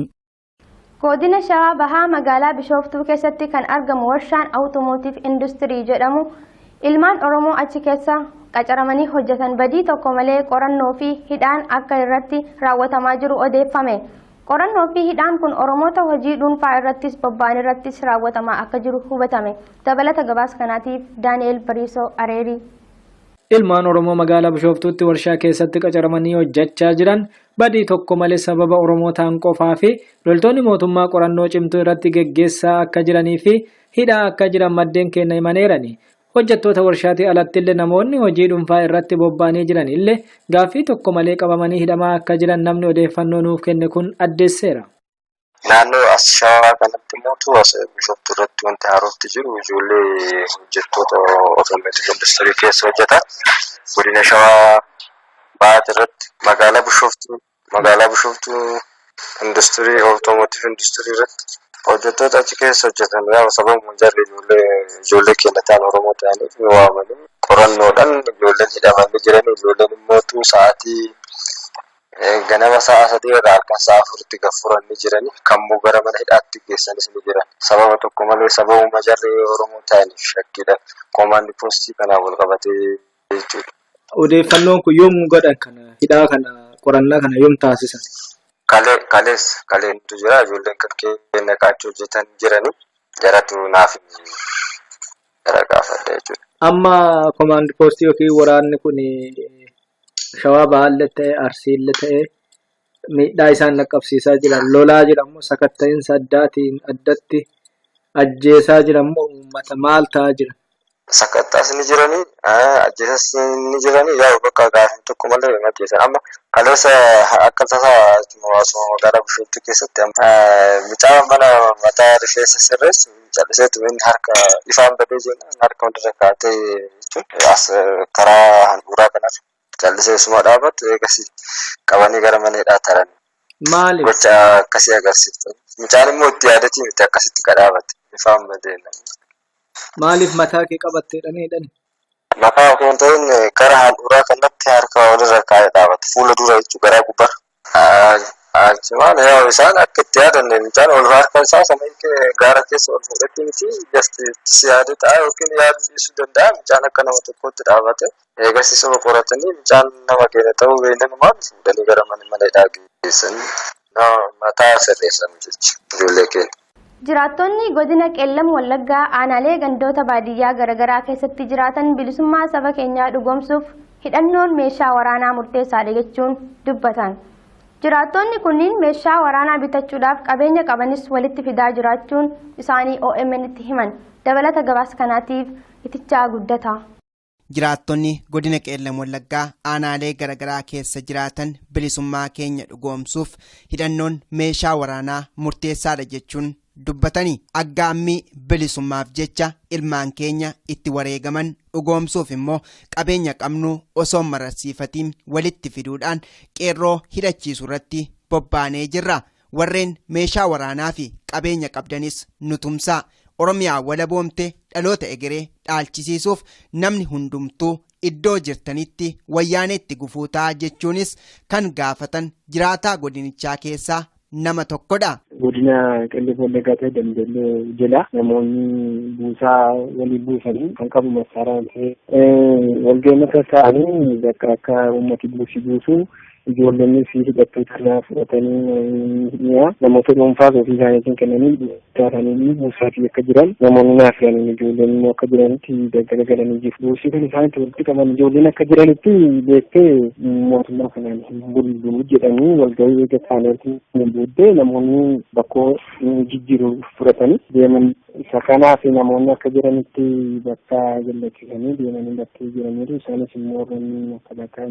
Godina Shawaa Bahaa magaalaa Bishooftuu keessatti kan argamu warshaan Awutomootiif Industirii jedhamu ilmaan Oromoo achi keessa qacaramanii hojjetan badii tokko malee qorannoo fi hidhaan akka irratti raawwatamaa jiru odeeffame. Qorannoo fi hidhaan kun Oromoota hojii dhuunfaa irrattis bobba'an irrattis raawwatamaa akka jiru hubatame. Dabalata gabaasa kanaatiif Daani'el Bariisoo Areerii.
Ilmaan Oromoo magaalaa Bishooftuutti warshaa keessatti qacaramanii hojjechaa jiran badii tokko malee sababa Oromoo ta'an qofaa fi loltoonni mootummaa qorannoo cimtuu irratti geggeessaa akka jiranii fi hidhaa akka jiran maddeen keenya himaneerani. Hojjettoota warshaatii alatti illee namoonni hojii dhuunfaa irratti bobba'anii jiran illee gaaffii tokko malee qabamanii hidhamaa akka jiran namni odeeffannoo nuuf kenne kun addeesseera.
Naannoo as Shawaa kanatti immoo as Bishooftuu irratti wanti haarofti jiru ijoollee hojjettoota otoomootiif industirii keessa hojjetan godina Shawaa Bahaati irratti magaalaa Bishooftuu industirii otoomootiif industirii irratti hojjettoota achi keessa hojjetan yaa sababuma jarri ijoollee keenya ta'an Oromoo ta'aniif waamanii qorannoodhaan ijoolleen hidhamanii jiran ijoolleen immoo sa'aatii ganama sa'a 3 irraa halkan sa'a 4tti gaffuranii jirani kammoo gara mana hidhaatti geessanis ni jiran. Sababa tokko malee sababuma jarri Oromoo ta'aniif shakkiidhaan koomaandi poostii kanaan wal qabatee jechuudha.
Odeeffannoon kun yoom godhan kana hidhaa kana qorannaa kana yoom taasisan?
Kaleentu jira ijoolleen kan keenya qaachuu hojjetan jirani jaratu naaf jara gaafadha jechuudha.
Amma koomaandi poostii yookiin waraanni kun Shawaa Bahaallee ta'e Arsiillee ta'e miidhaa isaan dhaqqabsiisaa jiran lolaa jiran sakatta'iinsa addaatiin addatti ajjeesaa jiran uummata maal ta'aa jira?
Sakattaas ni jiranii ajjeesas ni jiranii yaa bakka gaafii tokko malee ajjeesan amma kaleessa akka tasaa hawaasuma magaalaa Bishooftuu keessatti mucaa mana mataa rifeensa sirreessu calliseetu inni harka ifaan badee jennaan harka walirra kaa'atee jechuun as karaa handhuuraa kanaaf callisee suma dhaabatu eegas qabanii gara mana hidhaa taran.
Maaliif?
Gocha akkasii agarsiiftan. Mucaan immoo itti yaadatii miti akkasitti kadhaabate ifaan badee.
Maaliif mataa kee qabattee hidhani?
Mataa osoo hin ta'in gara handhuuraa kanatti harka walirra kaa'ee dhaabate. Fuula dura jechuun garaa gubbaarra. Achumaan yaa isaan akka itti yaadan mucaan ol harka isaa sana gaara keessa ol fuudhatti miti jasti si yaade ta'a yookiin yaadu dhiisuu danda'a mucaan akka nama tokkootti dhaabate. Eegas isuma qoratanii mucaan nama keenya ta'uu beeyladumaan fuudhanii gara mana hidhaa geessanii mataa sirreessan jechuudha ijoollee keenya.
Jiraattonni godina Qeellam Wallaggaa aanaalee gandoota baadiyyaa garaagaraa keessatti jiraatan bilisummaa saba keenyaa dhugoomsuuf hidhannoon meeshaa waraanaa murteessaadha jechuun dubbatan. Jiraattonni kunniin meeshaa waraanaa bitachuudhaaf qabeenya qabanis walitti fidaa jiraachuun isaanii OMN itti himan. Dabalata gabaasa kanaatiif Itichaa Guddataa.
Jiraattonni godina Qeellam Wallaggaa aanaalee garaagaraa keessa jiraatan bilisummaa keenya dhugoomsuuf hidhannoon meeshaa waraanaa murteessaadha jechuun dubbatanii aggaammii bilisummaaf jecha ilmaan keenya itti wareegaman dhugoomsuuf immoo qabeenya qabnu osoo mararsiifatiin walitti fiduudhaan qeerroo hidhachiisu irratti bobbaanee jirra. Warreen meeshaa waraanaa fi qabeenya qabdanis nu tumsaa. Oromiyaa walaboomte dhaloota egeree dhaalchisiisuuf namni hundumtuu Iddoo jirtanitti wayyaaneetti gufuu ta'a jechuunis kan gaafatan jiraataa godinichaa keessaa nama tokkodha.
Godina Qellem Wallaggaa ta'e Dambidolloo jala namoonni buusaa walii buusanii kan qabu massaaraan ta'e walga'ii sassaabii bakka akka uummati buusii buusu ijoolleen fi hidhattoota irraa fudhatanii namoota dhuunfaas ofii isaaniitiin kennanii taatanii buusaatii akka jiran namoonni naaf galanii ijoolleen immoo akka jiranitti garagalanii jiru. Buusii kan isaan itti walitti qaban ijoolleen akka jiranitti beektee mootummaa kanaan hin bullu jedhanii walga'ii eega isaaniitiin booddee namoonni bakkoo jijjiiru fudhatanii deeman. Isa kanaaf namoonni akka jiranitti bakka jallachiisanii deemanii bakkee jiraniiru. Isaanis immoo warreen akka bakka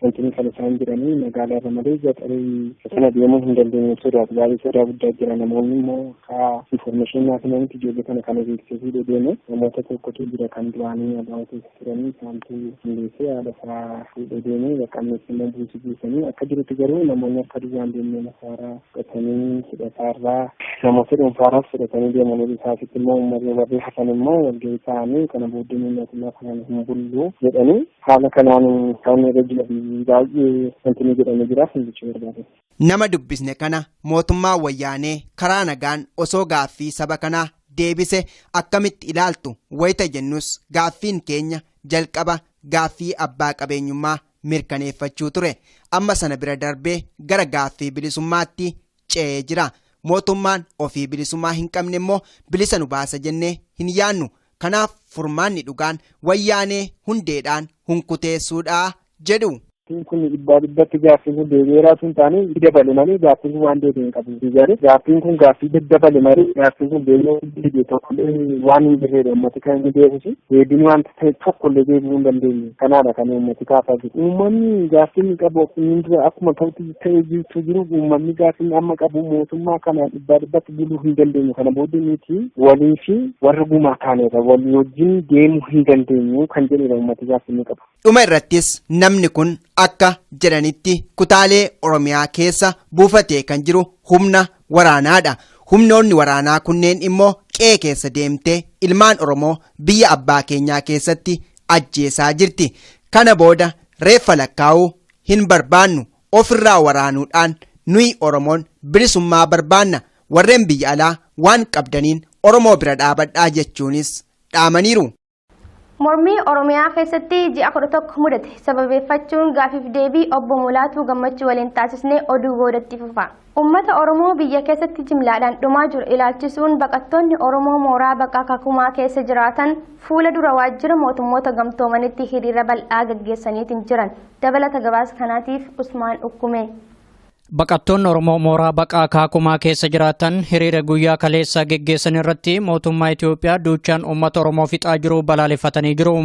wanti kan isaan jiranii magaalaa irra malee gaxarii sana deemuu hin dandeenye sodaatu baay'ee sodaa guddaa jira. Namoonni immoo akka infoormeeshinii naaf himanitti ijoollee kana kana beeksisuu deeme namoota tokkotu jira kan duraanii abbaa keessa turanii isaantu hundeessee haala isaa fuudhee deeme bakka ammas immoo buusii buusanii akka jirutti garuu namoonni akka duwwaan deemnee masaaraa fudhatanii hidhataarraa namoota dhuunfaarraas fudhatanii deemanii isaasitti immoo uummatni warri hafan immoo walga'ii ta'anii kana booddee mootummaa kanaan hin bullu jedhanii haala kanaan kan irra jiran baay'ee wanti ni jedhamee jiraaf hin jechuu barbaade.
Nama dubbisne kana mootummaa wayyaanee karaa nagaan osoo gaaffii saba kanaa deebise akkamitti ilaaltu wayita jennus gaaffiin keenya jalqaba gaaffii abbaa qabeenyummaa mirkaneeffachuu ture. Amma sana bira darbee gara gaaffii bilisummaatti ce'ee jira. Mootummaan ofii bilisummaa hin qabne immoo bilisa nu baasa jennee hin yaannu. Kanaaf furmaanni dhugaan wayyaanee hundeedhaan hunkuteessuudhaa jedhu.
Kun dhibbaa dhibbatti gaaffiin kun deebi'eeraa sun taane dabale malee gaaffiin kun waan deebi'e hin qabu. Gaaffiin kun gaaffii daddabale malee gaaffiin kun deebi'ee tokkollee waan hin jirredha. Uummati kan inni deebisu deebiin wanta ta'e tokkollee deebi'uu hin dandeenye. Kanaadha kan uummati kaasaa jiru. Uummanni gaaffiin qabu akkuma ta'utti ta'ee jirtu jiru uummanni gaaffiin amma qabu mootummaa kana dhibbaa dhibbatti buluu hin dandeenyu. Kana booddee nuti walii fi warra gumaa taanerra walii wajjin deemuu hin dandeenyu kan jedhudha uummati gaaffiin qabu.
Dhuma irrattis namni kun akka jedhanitti kutaalee Oromiyaa keessa buufatee kan jiru humna waraanaadha. Humnoonni waraanaa kunneen immoo qe'ee keessa deemtee ilmaan Oromoo biyya abbaa keenyaa keessatti ajjeesaa jirti. Kana booda reeffa lakkaa'uu hin barbaannu. Ofirraa waraanuudhaan nuyi Oromoon bilisummaa barbaanna. Warreen biyya alaa waan qabdaniin Oromoo bira dhaabadhaa jechuunis dhaamaniiru.
Mormii Oromiyaa keessatti ji'a 11 mudate sababeeffachuun gaafiif deebii obbo Mulaatuu Gammachuu waliin taasisnee oduu boodatti fufa. Uummata Oromoo biyya keessatti jimlaadhaan dhumaa jiru ilaalchisuun baqattoonni Oromoo mooraa baqaa Kakumaa keessa jiraatan fuula dura waajjira mootummoota gamtoomanitti hiriira bal'aa gaggeessaniitiin jiran. Dabalata gabaasa kanaatiif Usmaan Ukkume.
Baqattoonni Oromoo mooraa baqaa Kakumaa keessa jiraatan hiriira guyyaa kaleessaa geggeessan irratti mootummaa Itoophiyaa duuchaan uummata Oromoo fixaa jiru balaaleffatanii jiru.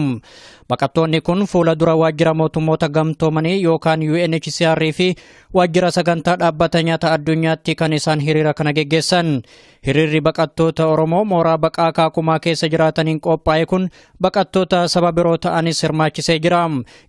Baqattoonni kun fuula dura waajjira mootummoota gamtoomanii yookaan UNHCR fi waajjira sagantaa dhaabbata nyaata addunyaatti kan isaan hiriira kana geggeessan. Hiriirri baqattoota Oromoo mooraa baqaa Kakumaa keessa jiraataniin qophaa'e kun baqattoota saba biroo ta'anis hirmaachisee jira.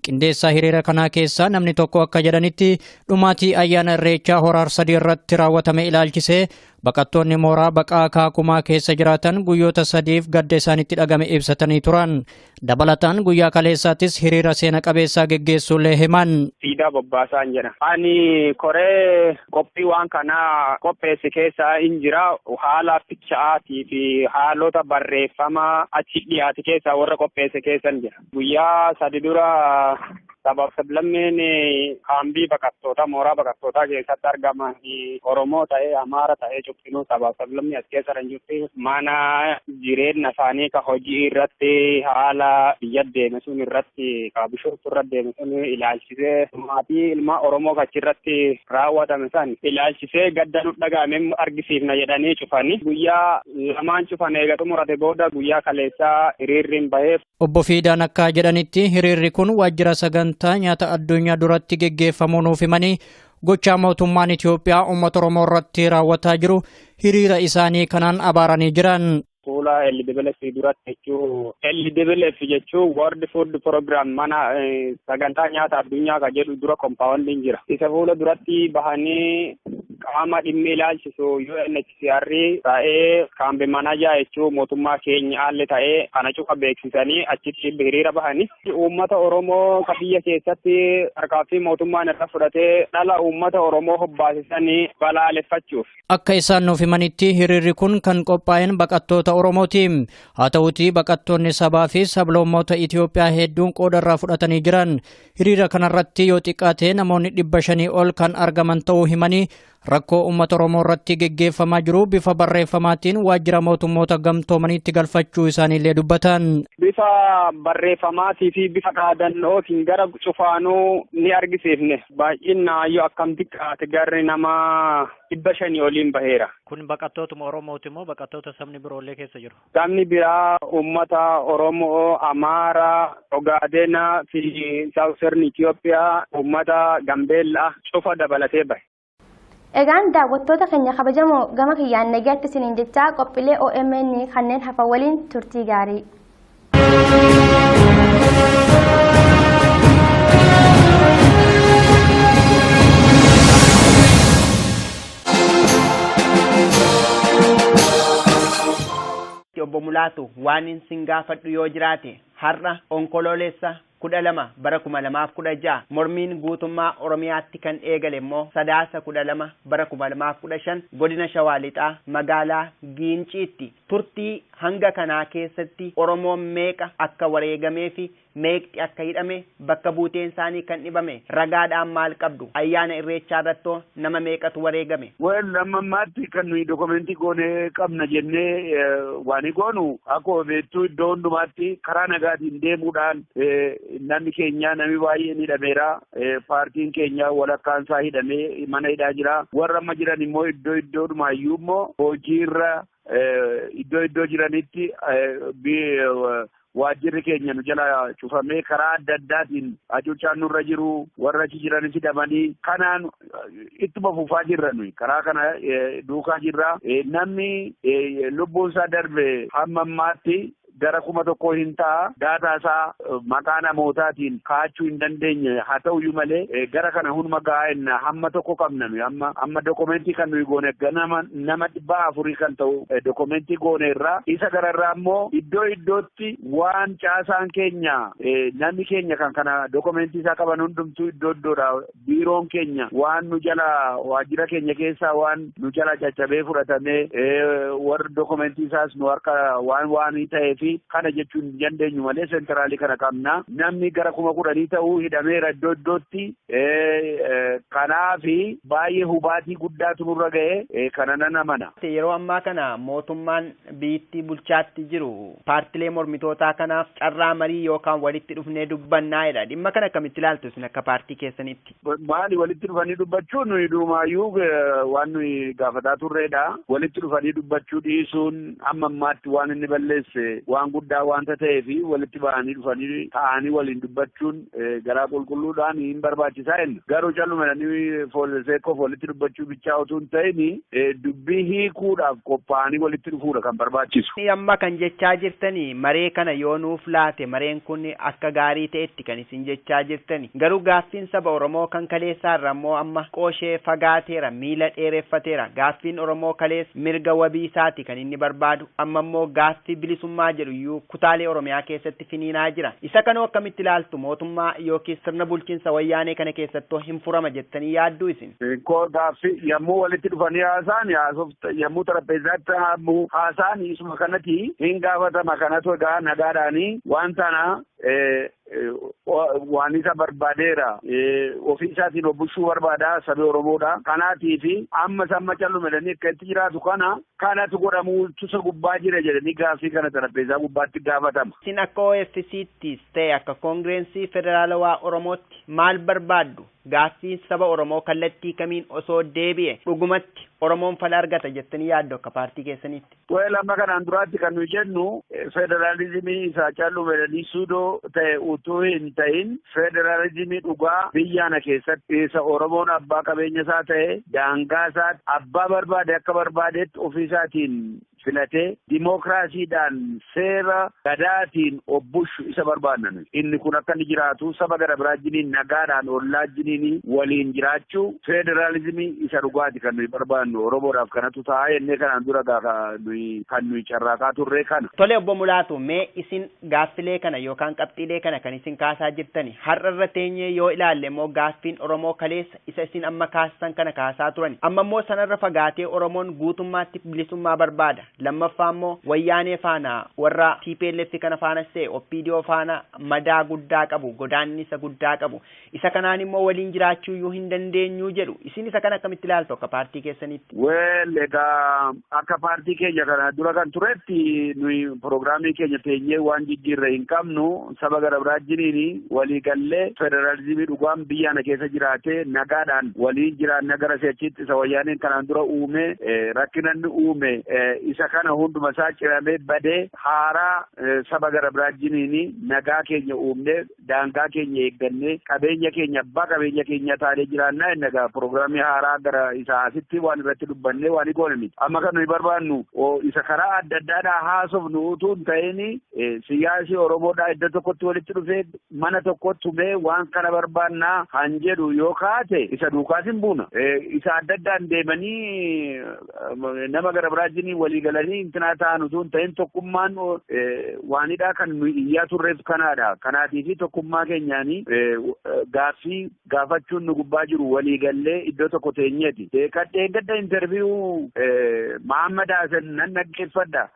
Qindeessaa hiriira kanaa keessaa namni tokko akka jedhanitti dhumaatii ayyaana Irreechaa Hora Arsadii irratti raawwatame ilaalchisee baqattoonni mooraa baqaa Kakumaa keessa jiraatan guyyoota sadiif gadda isaanitti dhagame ibsatanii turan. Dabalataan guyyaa kaleessaattis hiriira seena qabeessaa geggeessuullee himan.
Siidaa Bobbaasaan jedha. Ani koree qophii waan kanaa qopheesse keessaa hin jira. Haala ficha'aatii fi haalota barreeffamaa achi dhiyaate keessaa warra qopheesse keessa hin jira. Guyyaa sadi dura sabaaf sablammeen kaambii baqattootaa mooraa baqattootaa keessatti argaman Oromoo ta'ee Amaara ta'ee cuftinuu sabaaf sablammii as keessa kan jirti. Mana jireenya isaanii ka hojii irratti haala biyya deeme sun irratti ka Bishooftuu irra deeme sun ilaalchisee maatii ilmaa Oromoo kachirratti raawwatame san ilaalchisee gadda nu dhaga'ame argisiifna jedhanii cufanii guyyaa lamaan cufan eega xumurate booda guyyaa kaleessaa hiriirri hin baheef.
Obbo Fiidaan akka jedhanitti hiriirri kun waajjira sagantaa nyaata addunyaa duratti geggeeffamuu nuuf himanii gochaa mootummaan Itoophiyaa uummata Oromoo irratti raawwataa jiru hiriira isaanii kanaan abaaranii jiran.
Fuula LWF duratti jechuu LWF jechuun World Food Program mana sagantaa nyaata addunyaa kan jedhu dura kompaawundiin jira. Isa fuula duratti bahanii Qaama dhimmi ilaalchisu UNHCR ta'ee kaambi manajaa jechuun mootummaa keenya haalli ta'ee kana cufa beeksisanii achitti hiriira bahanii. Uummata Oromoo ka biyya keessatti tarkaanfii mootummaan irra fudhatee dhala uummata Oromoo hobbaasisanii balaaleffachuuf.
Akka isaan nuuf himanitti hiriirri kun kan qophaa'een baqattoota Oromooti. Haa ta'uutii baqattoonni sabaa fi sablammoota Itoophiyaa hedduun qooda irraa fudhatanii jiran. Hiriira kanarratti yoo xiqqaate namoonni 500 ol kan argaman ta'uu himanii rakkoo uummata Oromoo irratti geggeeffamaa jiru bifa barreeffamaatiin waajjira mootummoota gamtoomaniitti galfachuu isaaniillee dubbatan.
Bifa barreeffamaatii fi bifa dhaadannootiin gara cufaanuu ni argisiifne. Baay'inaan yoo akkam xiqqaate garri nama 500 oliin baheera.
Kun baqattootuma Oromooti moo baqattoota sabni biroollee keessa jiru?
Sabni biraa uummata Oromoo, Amaaraa, Ogaadenaa fi Saawusern Itoophiyaa, uummata Gambeellaa cufa dabalatee bahe.
Egaan daawwattoota keenya kabajamoo gama kiyyaan nagaatti isiniin jechaa qophiilee OMN kanneen hafan waliin turtii gaarii.
Obbo Mulaatu waan isin gaafadhu yoo jiraate har'a onkoloolessa 12 bara 2016 mormiin guutummaa Oromiyaatti kan eegale immoo sadaasa 12 bara 2015 godina Shawaa Lixaa magaalaa Giinciitti turtii hanga kanaa keessatti Oromoon meeqa akka wareegamee fi meeqti akka hidhame bakka buuteen isaanii kan dhibame ragaadhaan maal qabdu ayyaana irreechaa irrattoo nama meeqatu wareegame.
Well, amma ammaatti kan nuyi dokumentii goonee qabna jennee waan goonu akkuma beektu iddoo hundumaatti karaa nagaatiin deemuudhaan namni keenya namni baay'een hidhameera. Paartiin keenya walakkaan isaa hidhamee mana hidhaa jira. Warra amma jiran immoo iddoo iddoodhumaayyuu immoo hojiirra iddoo iddoo jiranitti waajjirri keenya nu jala cufamee karaa adda addaatiin hacuuccaan nurra jiru warra achi jiranis hidhamanii kanaan ittuma fufaa jirra nuyi karaa kana duukaa jirra. Namni lubbuun isaa darbe hamma ammaatti gara 1000 hin ta'a. Daataa isaa maqaa namootaatiin kaa'achuu hin dandeenye haa ta'uyyuu malee gara kana hunduma gaa'enna hamma tokko qabna nuyi amma dokumentii kan nuyi goone nama 400 kan ta'u dokumentii goone irraa isa gararraa immoo iddoo iddootti waan caasaan keenya namni keenya kan kana dokumentii isaa qaban hundumtuu iddoo iddoodha biiroon keenya waan nu jala waajjira keenya keessaa waan nu jala caccabee fudhatamee warri dokumentii isaas nu harka waan ta'eef kana jechuun hin dandeenyu malee sentraalii kana qabna. Namni gara 10,000 ta'uu hidhameera iddoo iddootti. Kanaafi baay'ee hubaatii guddaatu nurra ga'e kana nan amana.
Yeroo ammaa kana mootummaan biyyattii bulchaatti jiru paartilee mormitootaa kanaaf carraa marii yookaan walitti dhufnee dubbannaa'edha. Dhimma kana akkamitti ilaaltu isin akka paartii keessanitti?
Maali walitti dhufanii dubbachuun nuyi durumaayyuu waan nuyi gaafataa turreedha. Walitti dhufanii dubbachuu dhiisuun amma ammaatti waan inni balleesse waan guddaa waanta ta'eef walitti ba'anii dhufanii taa'anii waliin dubbachuun garaa qulqulluudhaan hin barbaachisaa jenna. Garuu calluma jedhanii foolseekkoof walitti dubbachuu bichaa otoo hin ta'in dubbii hiikuudhaaf qophaa'anii walitti dhufuudha kan barbaachisu.
Amma kan jechaa jirtanii maree kana yoo nuuf laate mareen kun akka gaarii ta'etti kan isin jechaa jirtani. Garuu gaaffiin saba Oromoo kan kaleessaarra immoo amma qooshee fagaateera miila dheereffateera. Gaaffiin Oromoo kalees mirga wabii isaati kan inni barbaadu. Amma immoo gaaffii bilisummaa jedhu iyyuu kutaalee Oromiyaa keessatti finiinaa jira. Isa kanoo akkamitti ilaaltu mootummaa yookiin sirna bulchiinsa wayyaanee kana keessattuu hin furama jettanii yaadduu isin?
Gaaffii yommuu walitti dhufanii haasa'an yommuu xarapheezaatti haasa'an isuma kanatti hin gaafatama kanatu egaa nagaadhaanii waan tana waan isa barbaadeera ofii isaatiin obbishuu barbaada sabi Oromoodha. Kanaatiifi amma samma callume jedhanii akka itti jiraatu kanatu godhamuu tusa gubbaa jira jedhanii gaaffii kana xarapheezaa gubbaatti gaafatama.
Isin akka OFC'ttis ta'e akka Koongirensii Federaalawaa Oromootti maal barbaaddu? Gaaffiin saba Oromoo kallattii kamiin osoo deebi'e dhugumatti Oromoon fala argata jettanii yaaddu akka paartii keessaniitti?
Well, amma kanaan duraatti kan nuyi jennu federaalizimii isaa callume jedhanii suudoo ta'e utuu hin ta'in federaalizimii dhugaa biyyaana keessatti isa Oromoon abbaa qabeenya isaa ta'e daangaa isaa abbaa barbaade akka barbaadetti ofii isaatiin filatee dimookiraasiidhaan seera gadaatiin of bulchu isa barbaanna nuyi. Inni kun akka inni jiraatu saba gara biraa jiniin nagaadhaan ollaa jiniin waliin jiraachuu federaalizimii isa dhugaati kan nuyi barbaannu Oromoodhaaf kanatu ta'a jennee kanaan dura gaafa nuyi kan nuyi carraaqaa turre kana.
Tole obbo Mulaatu, mee isin gaaffilee kana yookaan qabxiilee kana kan isin kaasaa jirtani har'a irra teenyee yoo ilaalle immoo gaaffiin Oromoo kaleessa isa isin amma kaasan kana kaasaa turan amma immoo sanarra fagaatee Oromoon guutummaatti bilisummaa barbaada. Lammaffaa immoo wayyaanee faana warra TPLF kana faanas ta'e OPDO faana madaa guddaa qabu, godaannisa guddaa qabu, isa kanaan immoo waliin jiraachuu iyyuu hin dandeenyu jedhu. Isin isa kana akkamitti ilaaltu akka paartii keessanitti?
Well, egaa akka paartii keenya kana dura kan turetti nuyi piroogiraamii keenya teenyee waan jijjiirre hin qabnu saba gara biraa jiniin walii gallee federaalizimii dhugaan biyya kana keessa jiraatee nagaadhaan waliin jiraanna gara si'achitti isa wayyaaneen kanaan dura uume rakkina inni uume isa kana hunduma isaa ciramee badee haaraa saba gara biraa jiniin nagaa keenya uumne daangaa keenya eeggannee qabeenya keenya abbaa qabeenya keenya taanee jiraannaa inni egaa piroogiraamii haaraa gara isa asitti waan irratti dubbannee waan goone miti. Amma kan nuyi barbaannu isa karaa adda addaadhaa haasofnu utuu hin ta'in siyaasi Oromoodhaa iddoo tokkotti walitti dhufee mana tokkotti tumee waan kana barbaannaa han jedhu yoo kaate isa duukaas hin buuna. Isa adda addaan deemanii nama gara biraa jiniin walii galanii intinaa ta'an utuu hin ta'in tokkummaan waanidhaa kan nuyi iyyaa turreef kanaadha. Kanaatiifi tokkummaa keenyaanii gaaffii gaafachuun nu gubbaa jiru walii gallee iddoo tokko teenyeeti. Kadheen gadda interview Mahammad Hasan nan dhaggeeffadha.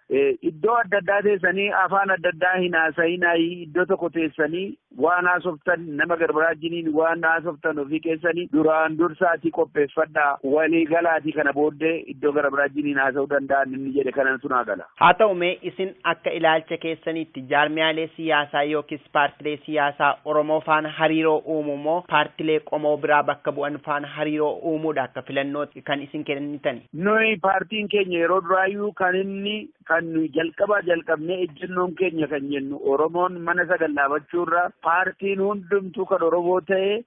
Iddoo adda addaa teessanii afaan adda addaa hin haasa'inaayi iddoo tokko teessanii waan haasoftan nama gara biraa jiniin waan haasoftan ofii keessanii duraan dursaatii qopheeffadhaa walii galaatii kana booddee iddoo gara biraa jiniin haasa'uu danda'an inni jedhe kanan sun gala.
Haa ta'u mee isin akka ilaalcha keessanitti jaarmiyaalee siyaasaa yookiis paartilee siyaasaa Oromoo faana hariiroo uumuu moo paartilee qomoo biraa bakka bu'an faana hariiroo uumuudha akka filannootti kan isin kennitan?
Nuyi paartiin keenya yeroo duraayyuu kan inni kan nuyi jalqabaa jalqabnee ejjennoon keenya kan jennu Oromoon mana sagal dhaabachuurra paartiin hundumtuu kan Oromoo ta'e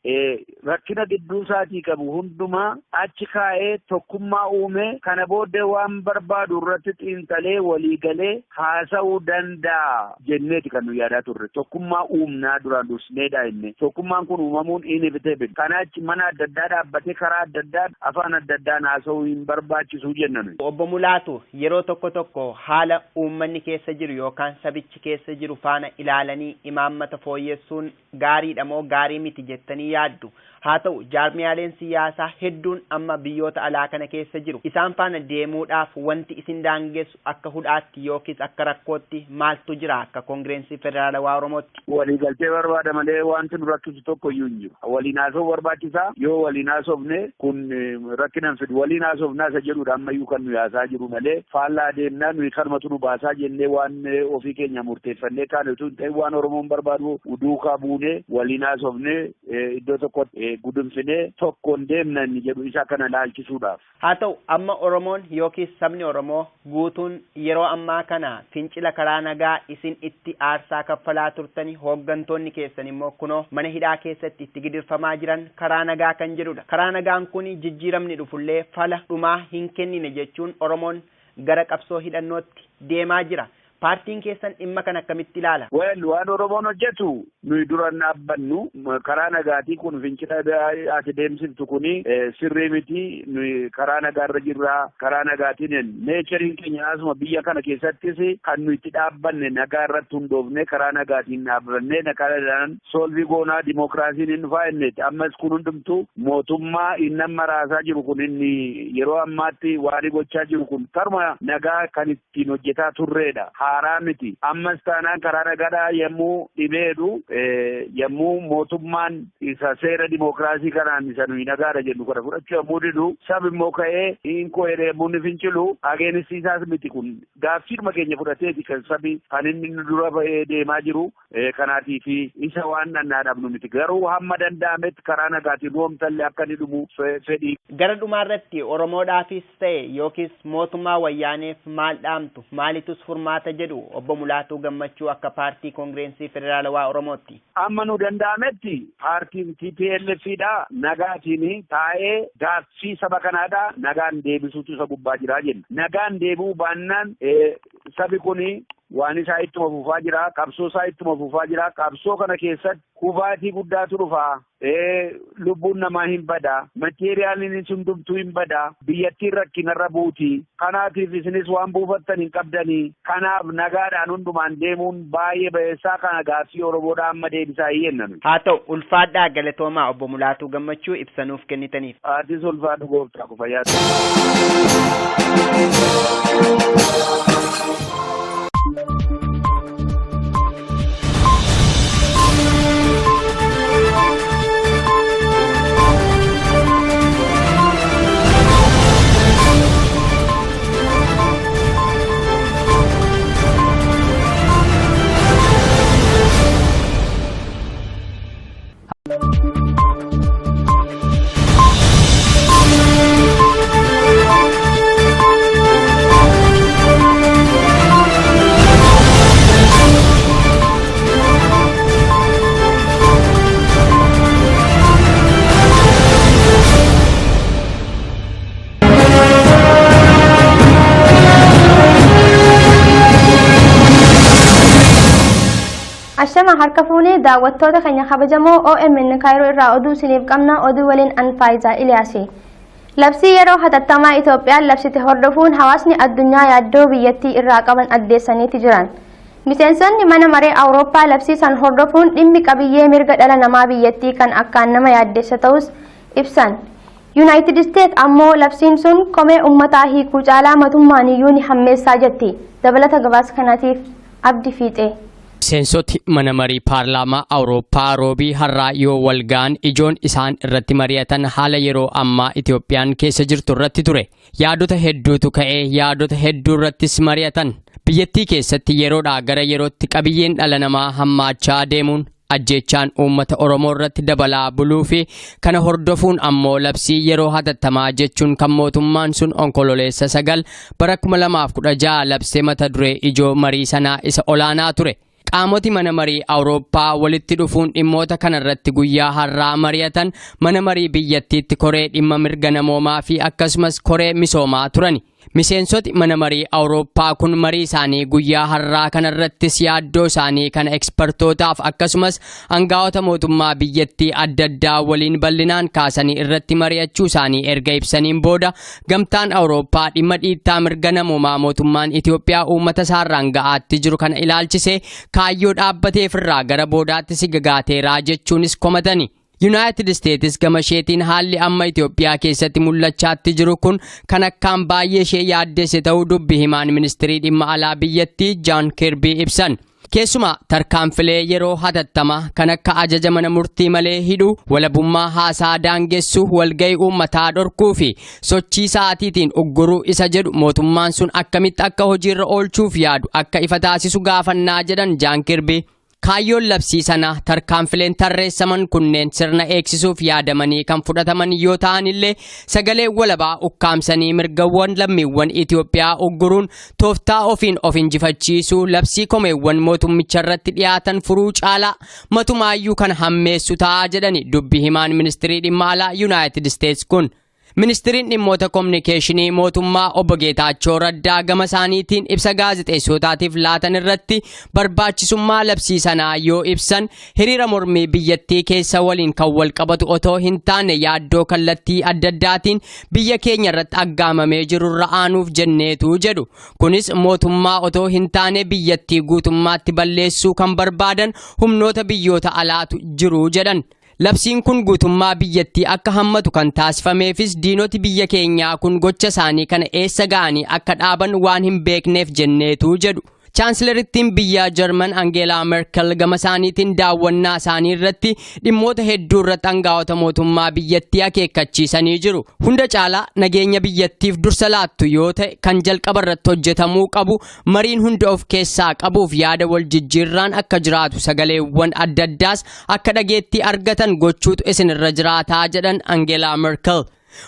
rakkina gidduu isaatii qabu hundumaa achi kaa'ee tokkummaa uume kana booddee waan barbaadu irratti xiinxalee walii galee haasa'uu danda'a jenneeti kan nuyi yaadaa turre. Tokkummaa uumnaa duraan dursineedha jenne. Tokkummaan kun uumamuun inevitable. Kana achi mana adda addaa dhaabbatee karaa adda addaa afaan adda addaan haasa'uu hin barbaachisu jenna nuyi.
Obbo Mulaatu, yeroo tokko tokko haala uummanni keessa jiru yookaan sabichi keessa jiru faana ilaalanii imaammata fooyyessuun gaariidha moo gaarii miti jettanii yaaddu? Haa ta'u jaarmiyaaleen siyaasaa hedduun amma biyyoota alaa kana keessa jiru. Isaan faana deemuudhaaf wanti isin daangessu akka hudhaatti yookiis akka rakkootti maaltu jira akka Koongireensii Federaalawaa Oromootti?
Waliigaltee barbaada malee wanti nu rakkisu tokko iyyuu hin jiru. Waliin haasa'uu barbaachisaa. Yoo waliin haasofne kun rakkina hin fidu. Waliin haasofnaa isa jedhudha ammayyuu kan nu yaasaa jiru malee faallaa deemnaa nuyi kanumatu nu baasaa jennee waan ofii keenya murteeffannee kaane utuu hin ta'in waan Oromoon barbaadu duukaa buunee waliin haasofne iddoo tokkotti gudunfinee tokkoon deemna inni jedhu isa kana laalchisuudhaaf.
Haa ta'u amma Oromoon yookiis sabni Oromoo guutuun yeroo ammaa kana fincila karaa nagaa isin itti aarsaa kaffalaa turtanii hooggantoonni keessan immoo kunoo mana hidhaa keessatti itti gidirfamaa jiran karaa nagaa kan jedhudha. Karaa nagaan kun jijjiiramni dhufullee fala dhumaa hin kennine jechuun Oromoon gara qabsoo hidhannootti deemaa jira. Paartiin keessan dhimma kana akkamitti ilaala?
Well, waan Oromoon hojjetu nuyi dura dhaabbannu karaa nagaatii kun fincila ati deemsiftu kuni sirrii miti. Nuyi karaa nagaarra jirra. Karaa nagaatiin neechariin keenya asuma biyya kana keessattis kan nuyi itti dhaabbanne nagaa irratti hundoofne karaa nagaatiin dhaabbanne nagaadhaan solve goonaa dimookiraasiin hin dhufaa jenneeti. Ammas kun hundumtuu mootummaa inni amma raasaa jiru kun inni yeroo ammaatti waan gochaa jiru kun karuma nagaa kan ittiin hojjetaa turreedha. Haaraa miti. Ammas taanaan karaa nagaadhaa yommuu dhibeedhu yommuu mootummaan isa seera dimookiraasii kanaan isa nuyi nagaadha jennu kana fudhachuu yommuu didu sab immoo ka'ee hinkoo jedhee yommuu inni fincilu ageensiisaas miti kun gaaffiidhuma keenya fudhateeti kan sabi kan inni nu dura ba'ee deemaa jiru kanaatii fi isa waan dhannaadhabnu miti. Garuu hamma danda'ametti karaa nagaatiin roomtallee akka inni dhumu fedhii.
Gara dhumaarratti Oromoodhaafis ta'e yookiis mootummaa wayyaaneef maal dhaamtu? Maalitus furmaata jedhu obbo Mulaatuu Gammachuu akka paartii Koongireensii Federaalawaa Oromootti.
Amma nu danda'ametti paartiin TPLF dha nagaatiin taa'ee gaaffii saba kanaadha nagaan deebisuutu isa gubbaa jira jenna. Nagaan deebi'uu baannaan sabi kuni waan isaa ittuma fufaa jira, qabsoo isaa ittuma fufaa jira. Qabsoo kana keessatti kufaatii guddaatu dhufa. Lubbuun namaa hin bada, materiyaaliin hundumtuu hin bada, biyyattiin rakkinarra buuti. Kanaatiif isinis waan buufattan hin qabdanii. Kanaaf nagaadhaan hundumaan deemuun baay'ee bayeessaa kana gaaffii Oromoodhaa amma deebisaa hin jenna.
Haa ta'u ulfaadhaa galatoomaa obbo Mulaatuu Gammachuu ibsanuuf kennitaniif.
Atis ulfaadhu gooftaa ku fayyaa.
Ashama harka fuunee daawwattoota keenya kabajamoo OMN Kaayiroo irraa oduu isiniif qabna. Oduu waliin an Faayizaa Iliyaasi. Labsii yeroo hatattamaa Itoophiyaan labsite hordofuun hawaasni addunyaa yaaddoo biyyattii irraa qaban addeessaniiti jiran. Miseensonni mana maree Awurooppaa labsii san hordofuun dhimmi qabiyyee mirga dhala namaa biyyattii kan akkaan nama yaaddessa ta'us ibsan. Yuunaayitid Isteet ammoo labsiin sun komee uummataa hiikuu caalaa matummaan iyyuu ni hammeessaa jetti. Dabalata gabaasa kanaatiif Abdi Fiixee.
Miseensoti mana marii paarlaamaa Awurooppaa roobii har'aa yoo wal ga'an ijoon isaan irratti mari'atan haala yeroo ammaa Itoophiyaan keessa jirtu irratti ture. Yaadota hedduutu ka'ee yaadota hedduu irrattis mari'atan. Biyyattii keessatti yeroodhaa gara yerootti qabiyyeen dhala namaa hammaachaa deemuun ajjeechaan uummata Oromoo irratti dabalaa buluu fi kana hordofuun ammoo labsii yeroo hatattamaa jechuun kan mootummaan sun onkololeessa 9 bara 2016 labsee mata duree ijoo marii sanaa isa olaanaa ture. Qaamoti mana marii Awurooppaa walitti dhufuun dhimmoota kanarratti guyyaa har'aa mari'atan mana marii biyyattiitti koree dhimma mirga namoomaa fi akkasumas koree misoomaa turani. Miseensoti mana marii Awurooppaa kun marii isaanii guyyaa har'aa kanarrattis yaaddoo isaanii kana ekspertootaaf akkasumas aangaa'ota mootummaa biyyattii adda addaa waliin bal'inaan kaasanii irratti mari'achuu isaanii erga ibsaniin booda gamtaan Awurooppaa dhimma dhiittaa mirga namoomaa mootummaan Itoophiyaa uummata isaarraan ga'aatti jiru kana ilaalchisee kaayyoo dhaabbateefirraa gara boodaatti si gagaateeraa jechuunis komatani. Yuunaayitid Isteetis gama isheetiin haalli amma Itoophiyaa keessatti mul'achaatti jiru kun kan akkaan baay'ee ishee yaaddesse ta'uu dubbi himaan ministirii dhimma alaa biyyattii Jaan Kirbii ibsan. Keessumaa tarkaanfilee yeroo hatattamaa kan akka ajaja mana murtii malee hidhuu, walabummaa haasaa daangessuu, walga'ii uummataa dhorkuu fi sochii sa'aatiitiin ugguruu isa jedhu mootummaan sun akkamitti akka hojiirra oolchuuf yaadu akka ifa taasisu gaafannaa jedhan Jaan Kirbii. Kaayyoon labsii sanaa tarkaanfileen tarreessaman kunneen sirna eegsisuuf yaadamanii kan fudhataman yoo ta'an illee sagalee walabaa ukkaamsanii mirgawwan lammiiwwan Itoophiyaa ugguruun tooftaa ofiin of injifachiisuu labsii komeewwan mootummicha irratti dhiyaatan furuu caalaa matumaayyuu kan hammeessu ta'a jedhani dubbi himaan ministirii dhimma alaa Yuunaayitid Isteets kun. Ministiriin dhimmoota kominikeeshinii mootummaa obbo Geetaachoo Raddaa gama isaaniitiin ibsa gaazexeessotaatiif laatan irratti barbaachisummaa labsii sanaa yoo ibsan hiriira mormii biyyattii keessa waliin kan wal qabatu otoo hin taane yaaddoo kallattii adda addaatiin biyya keenya irratti aggaamamee jirurra aanuuf jenneetu jedhu. Kunis mootummaa otoo hin taane biyyattii guutummaatti balleessuu kan barbaadan humnoota biyyoota alaatu jiru jedhan. Labsiin kun guutummaa biyyattii akka hammatu kan taasifameefis diinoti biyya keenyaa kun gocha isaanii kana eessa ga'anii akka dhaaban waan hin beekneef jenneetu jedhu. Chaansilarittiin biyya Jarman Angeelaa Merkel gama isaaniitiin daawwannaa isaanii irratti dhimmoota hedduu irratti aangaa'ota mootummaa biyyattii akeekkachiisanii jiru. Hunda caalaa nageenya biyyattiif dursa laattu yoo ta'e kan jalqaba irratti hojjetamuu qabu mariin hunda of keessaa qabuuf yaada wal jijjiirraan akka jiraatu sagaleewwan adda addaas akka dhageettii argatan gochuutu isinirra jiraataa jedhan Angeelaa Merkel.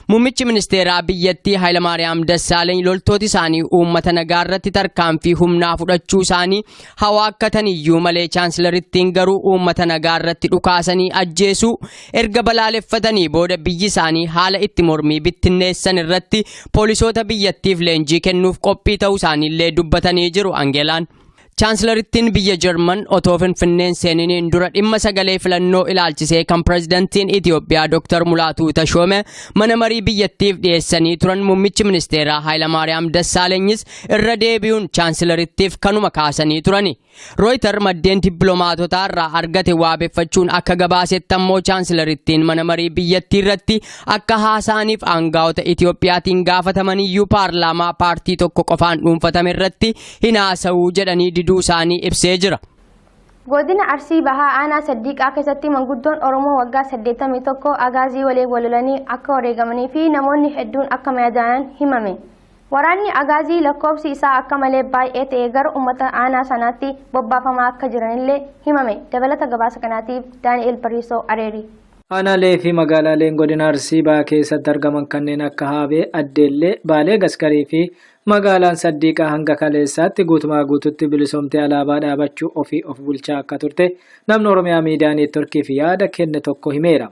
Muummichi ministeeraa biyyattii Hayilamaariyaam Dassaaleeny loltooti isaanii uummata nagaa irratti tarkaanfii humnaa fudhachuu isaanii hawaakkataniyyuu malee chaansilarittiin garuu uummata nagaa irratti dhukaasanii ajjeesuu erga balaaleffatanii booda biyyi isaanii haala itti mormii bittinneessan irratti poolisoota biyyattiif leenjii kennuuf qophii ta'uu isaaniillee dubbatanii jiru Angeelaan. Chaansilarittiin biyya Jarman otoo Finfinneen seeniniin dura dhimma sagalee filannoo ilaalchisee kan pirezidantiin Itiyoophiyaa Dr. Mulaatuu Tashoome mana marii biyyattiif dhiyeessanii turan muummichi ministeeraa Hayilamaariyaam Dassaaleenyis irra deebi'uun chaansilarittiif kanuma kaasanii turani. Rooyiter maddeen dippiloomaatotaa irraa argate waabeffachuun akka gabaasetti ammoo chaansilarittiin mana marii biyyattii irratti akka haasa'aniif aangaa'ota Itiyoophiyaatiin gaafatamaniyyuu paarlaamaa paartii tokko qofaan dhuunfatame irratti hin haasa'uu jedhanii diduu isaanii ibsee jira.
Godina Arsii Bahaa Aanaa Saddiiqaa keessatti manguddoon Oromoo waggaa 81 agaazii waliin walolanii akka wareegamanii fi namoonni hedduun akka madaa'an himame. Waraanni agaazii lakkoofsi isaa akka malee baay'ee ta'e gara uummata aanaa sanaatti bobbaafamaa akka jiranillee himame. Dabalata gabaasa kanaatiif Daani'el Bariisoo Areeri.
Aanaalee fi magaalaaleen godina Arsii Bahaa keessatti argaman kanneen akka Haabee, Addeellee, Baalee Gaskarii fi magaalaan Saddiiqaa hanga kaleessaatti guutumaa guututti bilisoomtee alaabaa dhaabachuu ofii of bulchaa akka turte namni Oromiyaa Miidiyaa Neetworkiif yaada kenne tokko himeera.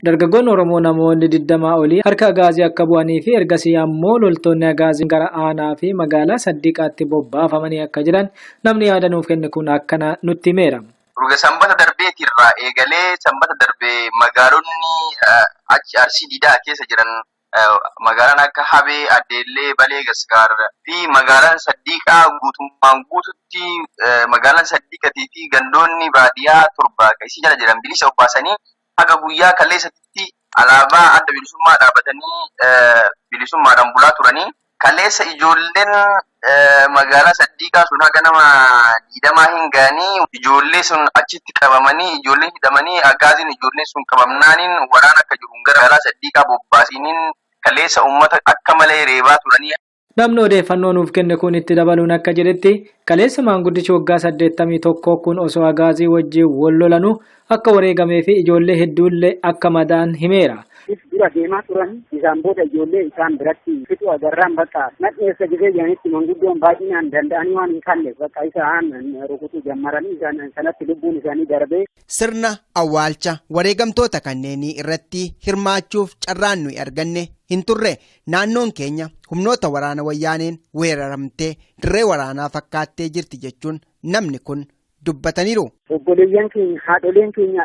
Dargaggoonni Oromoo namoonni 20 olii harka agaazii akka bu'anii fi ergasii ammoo loltoonni agaazii gara aanaa fi magaalaa Saddiiqaatti bobbaafamanii akka jiran namni yaada nuuf kenne kun akkana nutti himeera.
Ruga sanbata darbeetirraa eegalee sanbata darbee magaalonni achi Arsii Diidaa keessa jiran magaalaan akka Habee, Addeellee, Balee, Gaskaar fi magaalaan Saddiiqaa guutummaan guututti magaalaan Saddiiqatii fi gandoonni baadiyyaa torba isii jala jiran bilisa obbaasanii haga guyyaa kaleessatti alaabaa adda bilisummaa dhaabatanii bilisummaadhaan bulaa turanii kaleessa ijoolleen magaalaa Saddiiqaa sun haga nama 20 hin ga'anii ijoollee sun achitti qabamanii ijoolleen hidhamanii agaaziin ijoolleen sun qabamnaaniin waraana akka jiru gara magaalaa Saddiiqaa bobbaasiniin kaleessa uummata akka malee reebaa turanii.
Namni odeeffannoo nuuf kenne kun itti dabaluun akka jedhetti kaleessa maanguddichi waggaa 81 kun osoo agaazii wajjin wal lolanuu akka wareegamee fi ijoollee hedduullee akka madaa'an himeera.
Dura deemaa turan isaan booda ijoollee isaan biratti fixu agarraan bakka nadheessa gisee jiranitti manguddoon baay'inaan danda'anii waan hin kalleef bakka isaan rukutuu jammaranii isaan sanatti lubbuun isaanii darbee.
Sirna awwaalcha wareegamtoota kanneenii irratti hirmaachuuf carraan nuyi arganne hin turre. Naannoon keenya humnoota waraana wayyaaneen weeraramtee dirree waraanaa fakkaattee jirti jechuun namni kun dubbataniiru.
Obboleeyyan keenya, haadholeen keenya,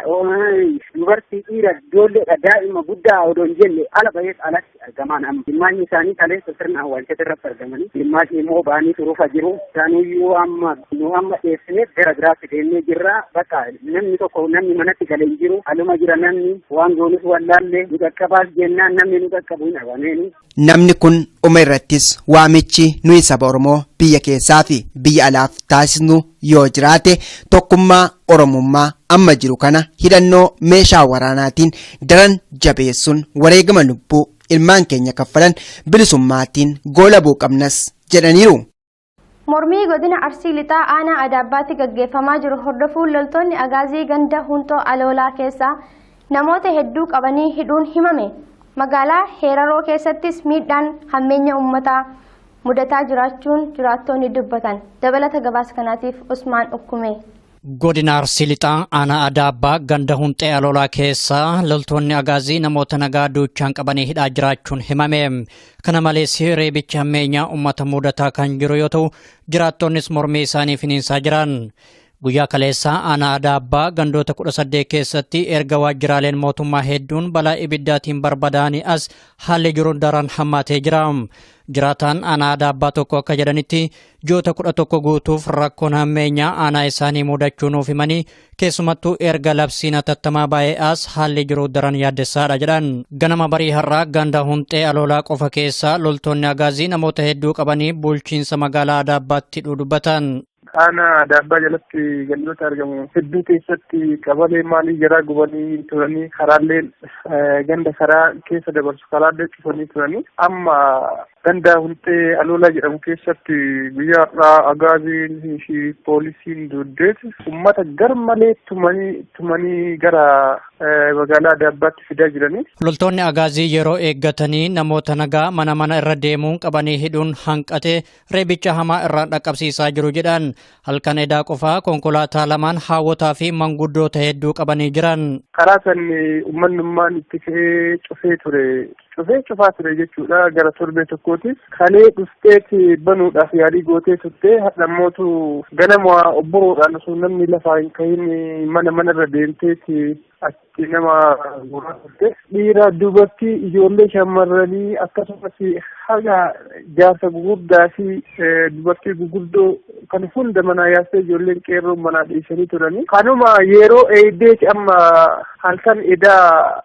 dubartii dhiira, ijoolleedha, daa'ima guddaa odoo hin jenne ala bahees alatti argaman amma. Dhimmaanni isaanii kaleessa sirna awwaalchata irratti argamanii. Dhimmaanni immoo ba'anii turuufa jiru. Isaaniiyyuu amma nu amma dheessineef gara biraatti deemnee jirra. Bakka namni tokko namni manatti galee hin jiru. Aluma jira namni waan goonis wallaallee nu qaqqabaas jennaan namni nu qaqqabu hin dhabameeni.
Namni kun dhuma irrattis waamichi nuyi saba Oromoo biyya keessaa fi biyya alaaf taasisnu yoo jiraate tokkummaa Oromummaa amma jiru kana hidhannoo meeshaa waraanaatiin daran jabeessuun wareegama lubbuu ilmaan keenya kaffalan bilisummaatiin goolabuu qabnas jedhaniiru.
Mormii godina Arsii Lixaa aanaa Adaabbaatti gaggeeffamaa jiru hordofuun loltoonni agaazii ganda Huntoo Aloolaa keessaa namoota hedduu qabanii hidhuun himame. Magaalaa Heeraroo keessattis miidhaan hammeenya uummataa mudataa jiraachuun jiraattonni dubbatan. Dabalata gabaasa kanaatiif Usmaan Ukkume.
Godina Arsii Lixaa aanaa Adaabbaa ganda Hunxee Aloolaa keessaa loltoonni agaazii namoota nagaa duuchaan qabanii hidhaa jiraachuun himame. Kana malees reebichi hammeenyaa uummata mudataa kan jiru yoo ta'u jiraattonnis mormii isaanii finiinsaa jiran. Guyyaa kaleessaa aanaa Adaabbaa gandoota 18 keessatti erga waajjiraaleen mootummaa hedduun balaa ibiddaatiin barbadaa'anii as haalli jiru daran hammaatee jira. Jiraataan aanaa Adaabbaa tokko akka jedhanitti ji'oota 11 guutuuf rakkoon hammeenyaa aanaa isaanii mudachuu nuuf himanii keessumattuu erga labsiin hatattamaa baay'ee as haalli jiru daran yaaddessaadha jedhan. Ganama barii har'aa ganda Hunxee Aloolaa qofa keessaa loltoonni agaazii namoota hedduu qabanii bulchiinsa magaalaa Adaabbaatti hidhuu dubbatan.
Aanaa Adaabbaa jalatti gandoota argamu hedduu keessatti qabalee maalii garaa gubanii turanii karaalee ganda karaa keessa dabarsu karaalee cufanii turanii amma Ganda Hunxee Aloolaa jedhamu keessatti guyyaa har'aa agaaziin fi poolisiin duddeet uummata garmalee tumanii gara magaalaa Adaabbaatti fidaa jiranii.
Loltoonni agaazii yeroo eeggatanii namoota nagaa mana mana irra deemuun qabanii hidhuun hanqatee reebicha hamaa irraan dhaqqabsiisaa jiru jedhan. Halkan edaa qofaa konkolaataa lamaan haawwotaa fi manguddoota hedduu qabanii jiran.
Karaa san uummanummaan itti ka'ee cufee ture. Cufaa ture jechuudha gara torbee tokkootiif. Kalee dhufteeti banuudhaaf yaalii gootee turte hadhammootu ganama obboroodhaan osoo namni lafaa hin kahin mana manarra deemteeti achi nama guuraa turte. Dhiira dubartii ijoollee shamarranii akkasumas haga jaarsa gugurdaa fi dubartii guguddoo kan hunda manaa yaastee ijoolleen qeerroo manaa dhiisanii turanii. Kanuma yeroo eegdeeti amma halkan edaa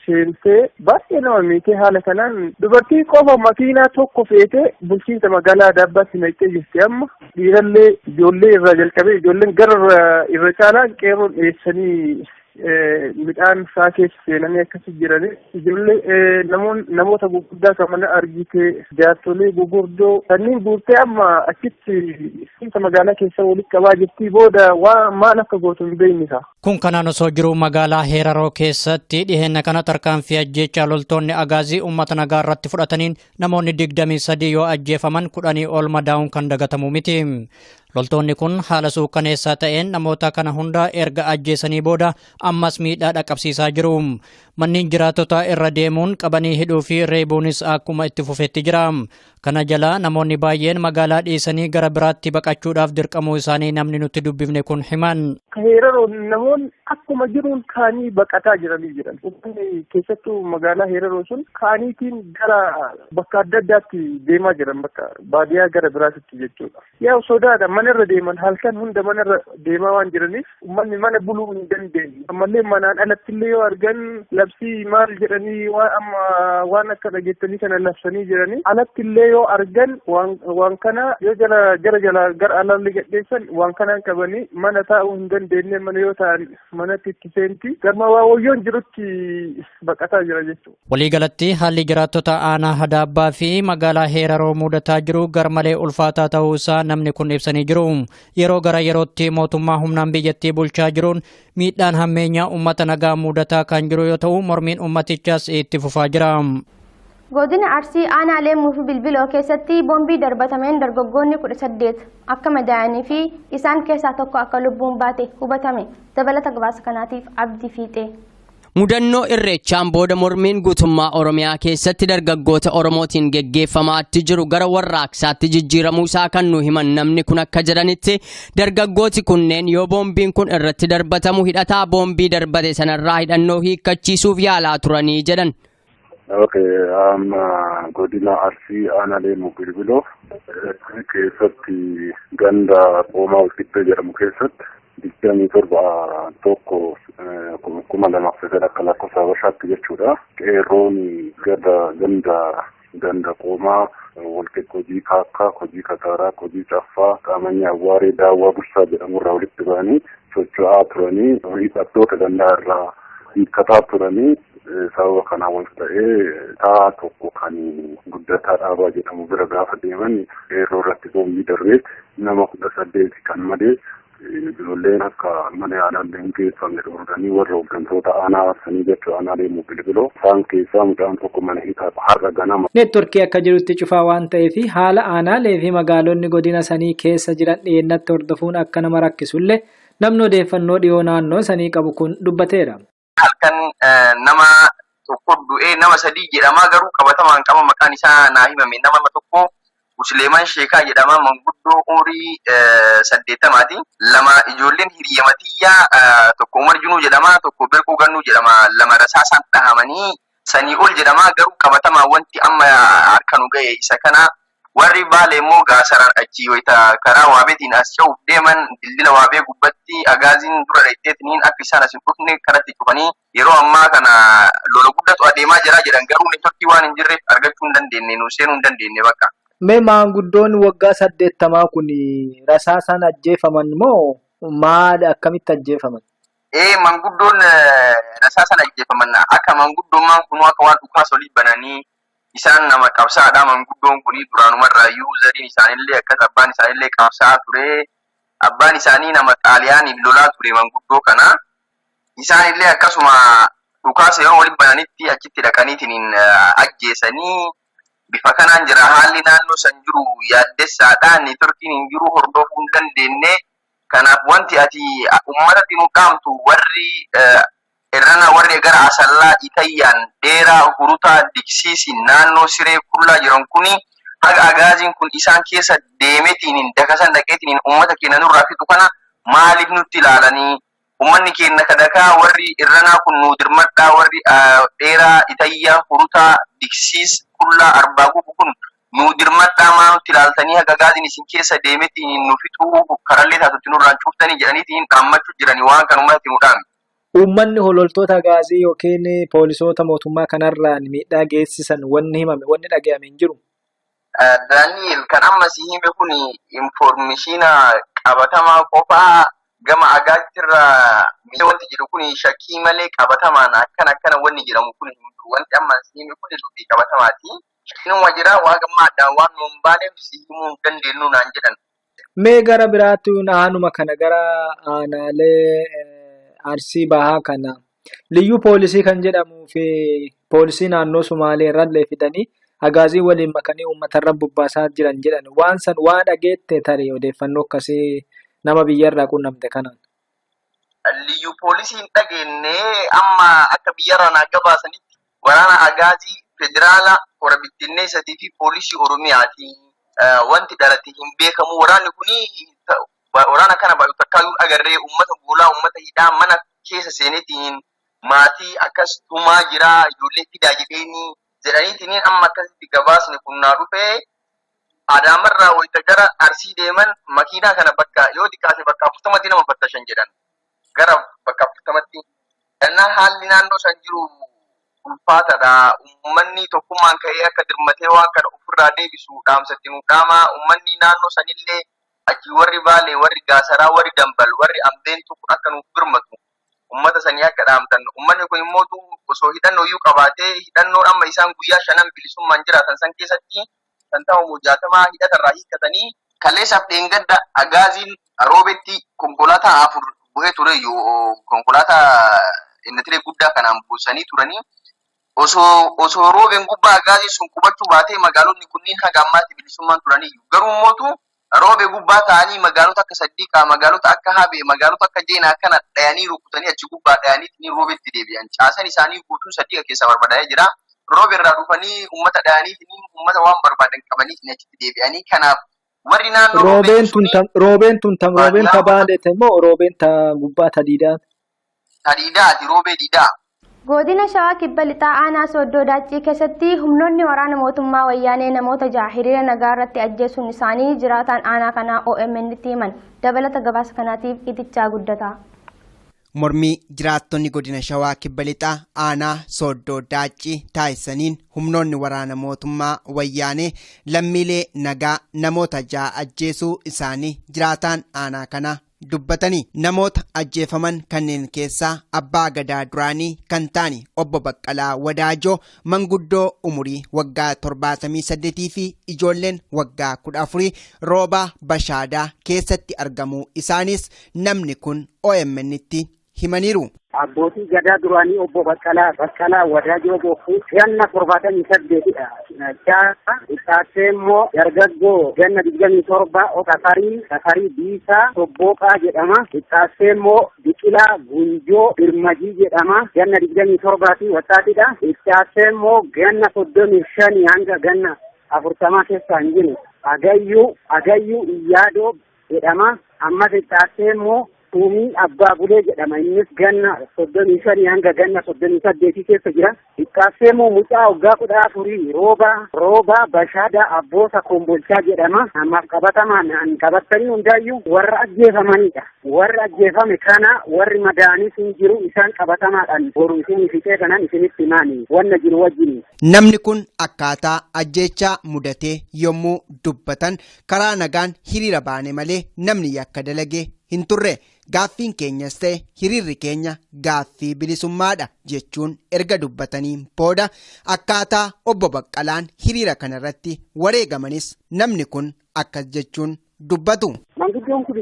seentee baay'ee nama miitee haala kanaan dubartii qofa makiinaa tokko feetee bulchiinsa magaalaa Adaabbaatti naqxee jirti amma. Dhiirallee ijoollee irraa jalqabee ijoolleen gara irra caalaan qeerroon dhiyeessanii midhaan isaa keessa seenanii akkasi jiranii ijoollee namoota gurguddaa kan mana argite jaartolee gurguddoo kanneen guurtee amma achitti magaalaa keessa walitti qabaa jirti booda waan maal akka gootu hin beekne.
Kun kanaan osoo jiru magaalaa Heeraroo keessatti dhiheenya kana tarkaanfii ajjeechaa loltoonni agaazii uummata nagaa irratti fudhataniin namoonni 23 yoo ajjeefaman 10 ol madaa'uun kan dagatamu miti. Loltoonni kun haala suukkaneessaa ta'een namoota kana hunda erga ajjeesanii booda ammas miidhaa dhaqqabsiisaa jiru. Manneen jiraattotaa irra deemuun qabanii hidhuu fi reebuunis akkuma itti fufetti jira. Kana jala namoonni baay'een magaalaa dhiisanii gara biraatti baqachuudhaaf dirqamuu isaanii namni nutti dubbifne kun himan.
Heeraroo namoonni akkuma jiruun kaanii baqataa jiranii jiran. Uummanni keessattuu magaalaa Heeraroo sun kaaniitiin gara bakka adda addaatti deemaa jiran bakka baadiyyaa gara biraatitti jechuudha. Yaa sodaadha manarra deeman halkan hunda manarra deemaa waan jiraniif uummanni mana buluu hin dandeenye. Ammallee manaan alattillee yoo argan labsii maal jedhanii waan amma waan akka dhageettanii kana labsanii jiranii alattillee yoo argan waan kana yoo jala jala gara alalli gadheessan waan kanaan qabanii mana taa'uu hin dandeenye mana yoo ta'an manatti itti seenti garma waa wayyoon jirutti baqataa jira jechuudha.
Waliigalatti haalli jiraattota aanaa Hadaabbaa fi magaalaa Heeraroo mudataa jiru garmalee ulfaataa ta'uu isaa namni kun ibsanii jiru. Yeroo gara yerootti mootummaa humnaan biyyattii bulchaa jiruun miidhaan hammeenyaa uummata nagaa mudataa kan jiru yoo ta'u mormiin uummatichaas itti fufaa jira.
Godina Arsii aanaa Leemmuu fi Bilbiloo keessatti boombii darbatameen dargaggoonni 18 akka madaa'anii fi isaan keessaa tokko akka lubbuun baate hubatame. Dabalata gabaasa kanaatiif Abdii Fiixee.
Mudannoo irreechaan booda mormiin guutummaa Oromiyaa keessatti dargaggoota Oromootiin geggeeffamaatti jiru gara warraaqsaatti jijjiiramuu isaa kan nu himan namni kun akka jedhanitti dargaggooti kunneen yoo boombiin kun irratti darbatamu hidhataa boombii darbate sanarraa hidhannoo hiikkachiisuuf yaalaa turanii jedhan.
Okay, amma godina Arsii aanaa Leemmuu Bilbiloo keessatti ganda Qoomaa Walqixxee jedhamu keessatti 27 1 2009 akka lakkoofsa Habashaatti jechuudha. Qeerroon ganda Qoomaa Walqixxee hojii Kaakkaa, hojii Kataaraa, hojii Caffaa, Qaamanya Awwaaree, Daawwaa Bursaa jedhamurraa walitti ba'anii socho'aa turanii hidhattoota gandaa irraa hiikkataa turanii sababa kanaan wal ta'ee ta'a tokko kan guddataa dhaabaa jedhamu bira gaafa deeman qeerroo irratti boombii darbee nama 18 kan malee ijoolleen akka mana yaalaallee hin geeffamne dhorganii warra hooggantoota aanaa arsanii jechuudha aanaa Leemmuu Bilbiloo isaan keessaa mucaan tokko mana hiikaa har'a ganama.
Neetworkii akka jirutti cufaa waan ta'eef haala aanaalee fi magaalonni godina sanii keessa jiran dhiyeennatti hordofuun akka nama rakkisullee namni odeeffannoo dhiyoo naannoo sanii qabu kun dubbateera.
Halkan nama tokko du'ee nama sadii jedhamaa garuu qabatamaan qaba maqaan isaa naa himame nama tokko Musliimaan Sheekaa jedhama manguddoo umurii 80ti. Lama ijoolleen hiriya matiyyaa tokko Umar Junuu jedhama tokko Birquu Gannuu jedhama lama rasaasaan dhahamanii sanii ol jedhama garuu qabatamaa wanti amma harka nu ga'e isa kana warri Baalee immoo gaasaraan achi wayita karaa waabeetiin as ce'uuf deeman dildila waabee gubbatti agaaziin dura dhayiteetiniin akka isaan as hin dhufne karatti cufanii yeroo ammaa kana lola guddatu adeemaa jira jedhan garuu neetworkii waan hin jirreef argachuu hin dandeenye nu seenuu hin dandeenye bakka.
Mee maanguddoon waggaa 80 kun rasaasaan ajjeefaman moo maal akkamitti ajjeefaman?
Manguddoon rasaasaan ajjeefaman akka manguddoon kun akka waan dhukaasa olii bananii Isaan nama qabsaadha manguddoon kuni duraanumarraayyuu zariin isaanillee akkas abbaan isaanillee qabsaa ture. Abbaan isaanii nama Xaaliyaaniin lolaa ture manguddoo kana. Isaanillee akkasuma dhukaasa yeroo waliin bananitti achitti dhaqaniitiin ajjeesanii bifa kanaan jira. Haalli naannoo san jiru yaaddessaadha. Neetworkiin hin jiru, hordofuu hin dandeenye. Kanaaf wanti ati uummatatti nu dhaamtu warri irrana warri gara Asallaa, Itayyaan, Dheeraa, Hurutaa, Diksiisiin naannoo Siree Kullaa jiran kuni haga agaaziin kun isaan keessa deemeetiin dakasan dhaqeetiin uummata keenya nurraa fixu kana maaliif nutti ilaalanii? Uummanni keenya kadakaa warri irranaa kun nu dirmadhaa warri Dheeraa, Itayyaa, Hurutaa, Diksiis, Kullaa, Arbaa Gubu kun nu dirmadhaa maa nutti ilaaltanii haga agaaziin isin keessa deemeetiin nu fixuu karallee taatutti nurraan cuuftanii jedhaniitiin dhaammachuu jiranii waan kan uummatatti nu dhaame.
Uummanni hololtoota agaazii yookiin poolisoota mootummaa kanarraan miidhaa geessisan wanni himame wanni dhaga'ame hin jiru.
Daani'el kan amma si hime kun infoormeeshina qabatamaa qofaa gama agaaziitirraa wanti jedhu kun shakkii malee qabatamaan akkana akkana wanni jedhamu kun hin jiru. Wanti amma si hime kun dubbii qabatamaati. Inuma jira waan gammaa addaan waan nu hin baaneef si himuu hin dandeenyu naan jedhan.
Mee gara biraatti aanuma kana gara aanaalee Arsii Bahaa kana liyyuu poolisii kan jedhamuu fi poolisii naannoo Sumaalee irrallee fidanii agaazii waliin makanii uummatarra bobbaasaa jiran jedhan waan san waa dhageette tarii odeeffannoo akkasii nama biyyarraa qunnamte kanaan.
Liyyuu poolisii hin dhageenye amma akka biyyarraa naa gabaasanitti waraana agaazii federaala hora bittinneessatii fi poolisii Oromiyaati. Wanti dhalate hin beekamu waraanni kuni waraana kana baay'atu takkaayyuu agarree uummata goolaa uummata hidhaa mana keessa seeneetiin maatii akkas tumaa jira ijoollee fidaa jedheeni jedhaniitiin amma akkasitti gabaasni kun naa dhufee Adaamarraa wayita gara Arsii deeman makiinaa kana bakka yoo xiqqaate bakka 40tti nama fattashan jedhan gara bakka 40tti. Innaa haalli naannoo san jiru ulfaataadha. Uummanni tokkummaan ka'ee akka dirmatee waan kana ofirraa deebisu dhaamsatti nu dhaama. Uummanni naannoo sanillee achi warri Baalee, warri Gaasaraa, warri Dambal, warri Ambeentu kun akka nuuf birmatu uummata sanii akka dhaamtan. Uummanni kun immoo osoo hidhannoo iyyuu qabaatee hidhannoon amma isaan guyyaa 5 bilisummaan jiraatan san keessatti 50 60 hidhatarraa hiikkatanii kaleessaaf dheengadda agaaziin roobetti konkolaataa 4 bu'ee ture iyyuu konkolaataa innatiree guddaa kanaan buusanii turanii osoo roobeen gubbaa agaaziin sun qubachuu baatee magaalonni kunniin haga ammaatti bilisummaan turanii garuu mootu roobee gubbaa ta'anii magaalota akka Saddiiqaa, magaalota akka Habee, magaalota akka Jeenaa kana dhayanii rukutanii achi gubbaa dhayanii ni roobetti deebi'an. Caasan isaanii guutuun Saddiiqa keessaa barbadaa'ee jira. Roobe irraa dhufanii uummata dhayanii uummata waan barbaadan qabanii achitti deebi'anii kanaaf warri naannoo
Roobeen tun roobeen tun tam roobeen ta baaleete moo roobeen ta gubbaa ta diidaa?
Ta diidaati roobee diidaa.
Godina Shawaa Kibba Lixaa Aanaa Sooddoo Daaccii keessatti humnoonni waraana mootummaa wayyaanee namoota 6 hiriira nagaa irratti ajjeesuun isaanii jiraataan aanaa kanaa OMN tti himan. Dabalata gabaasa kanaatiif itichaa guddataa.
Mormii jiraattonni godina Shawaa Kibba Lixaa Aanaa Sooddoo Daaccii taasisaniin humnoonni waraana mootummaa wayyaanee lammiilee nagaa namoota 6 ajjeesuu isaanii jiraataan aanaa kanaa dubbatanii namoota ajjeefaman kanneen keessaa abbaa gadaa duraanii kan ta'an obbo Baqqalaa Wadaajoo manguddoo umurii waggaa 78 fi ijoolleen waggaa 14 Roobaa Bashaadaa keessatti argamuu isaanis namni kun OMN tti himaniiru.
Abbootii gadaa duraanii obbo Baqqalaa Wadaajoo Bokkuu ganna 78dha. 6 ixaattee immoo dargaggoo ganna 27 Tafarii Biisaa Tobbooqaa jedhama. Ixaattee immoo Biqilaa Gunjoo Birmajii jedhama. Ganna 27 fi wattaatidha. Ixaattee immoo ganna 35 hanga ganna 40 keessa hin jiru. Agayyuu Iyyaadoo jedhama. Ammas ixaattee immoo Tuumii Abbaa Bulee jedhama. Innis ganna 35 hanga ganna 38 keessa jira. Ixaattee immoo mucaa waggaa 14 Roobaa Bashaadaa Abboosa Kombolchaa jedhama. Ammaaf qabatamaan an qabatanii hundaayyuu warra ajjeefamanidha. Warra ajjeefame kana warri madaanis hin jiru isaan qabatamaadhaan boru isinii fixee kanan isinitti himaani wanna jiru wajjin.
Namni kun akkaataa ajjeechaa mudatee yommuu dubbatan karaa nagaan hiriira baane malee namni yakka dalage hin turre. Gaaffiin keenyas ta'e hiriirri keenya gaaffii bilisummaadha jechuun erga dubbatanii booda akkaataa obbo Baqqalaan hiriira kanarratti wareegamanis namni kun akkas jechuun dubbatu.
Manguddoon kun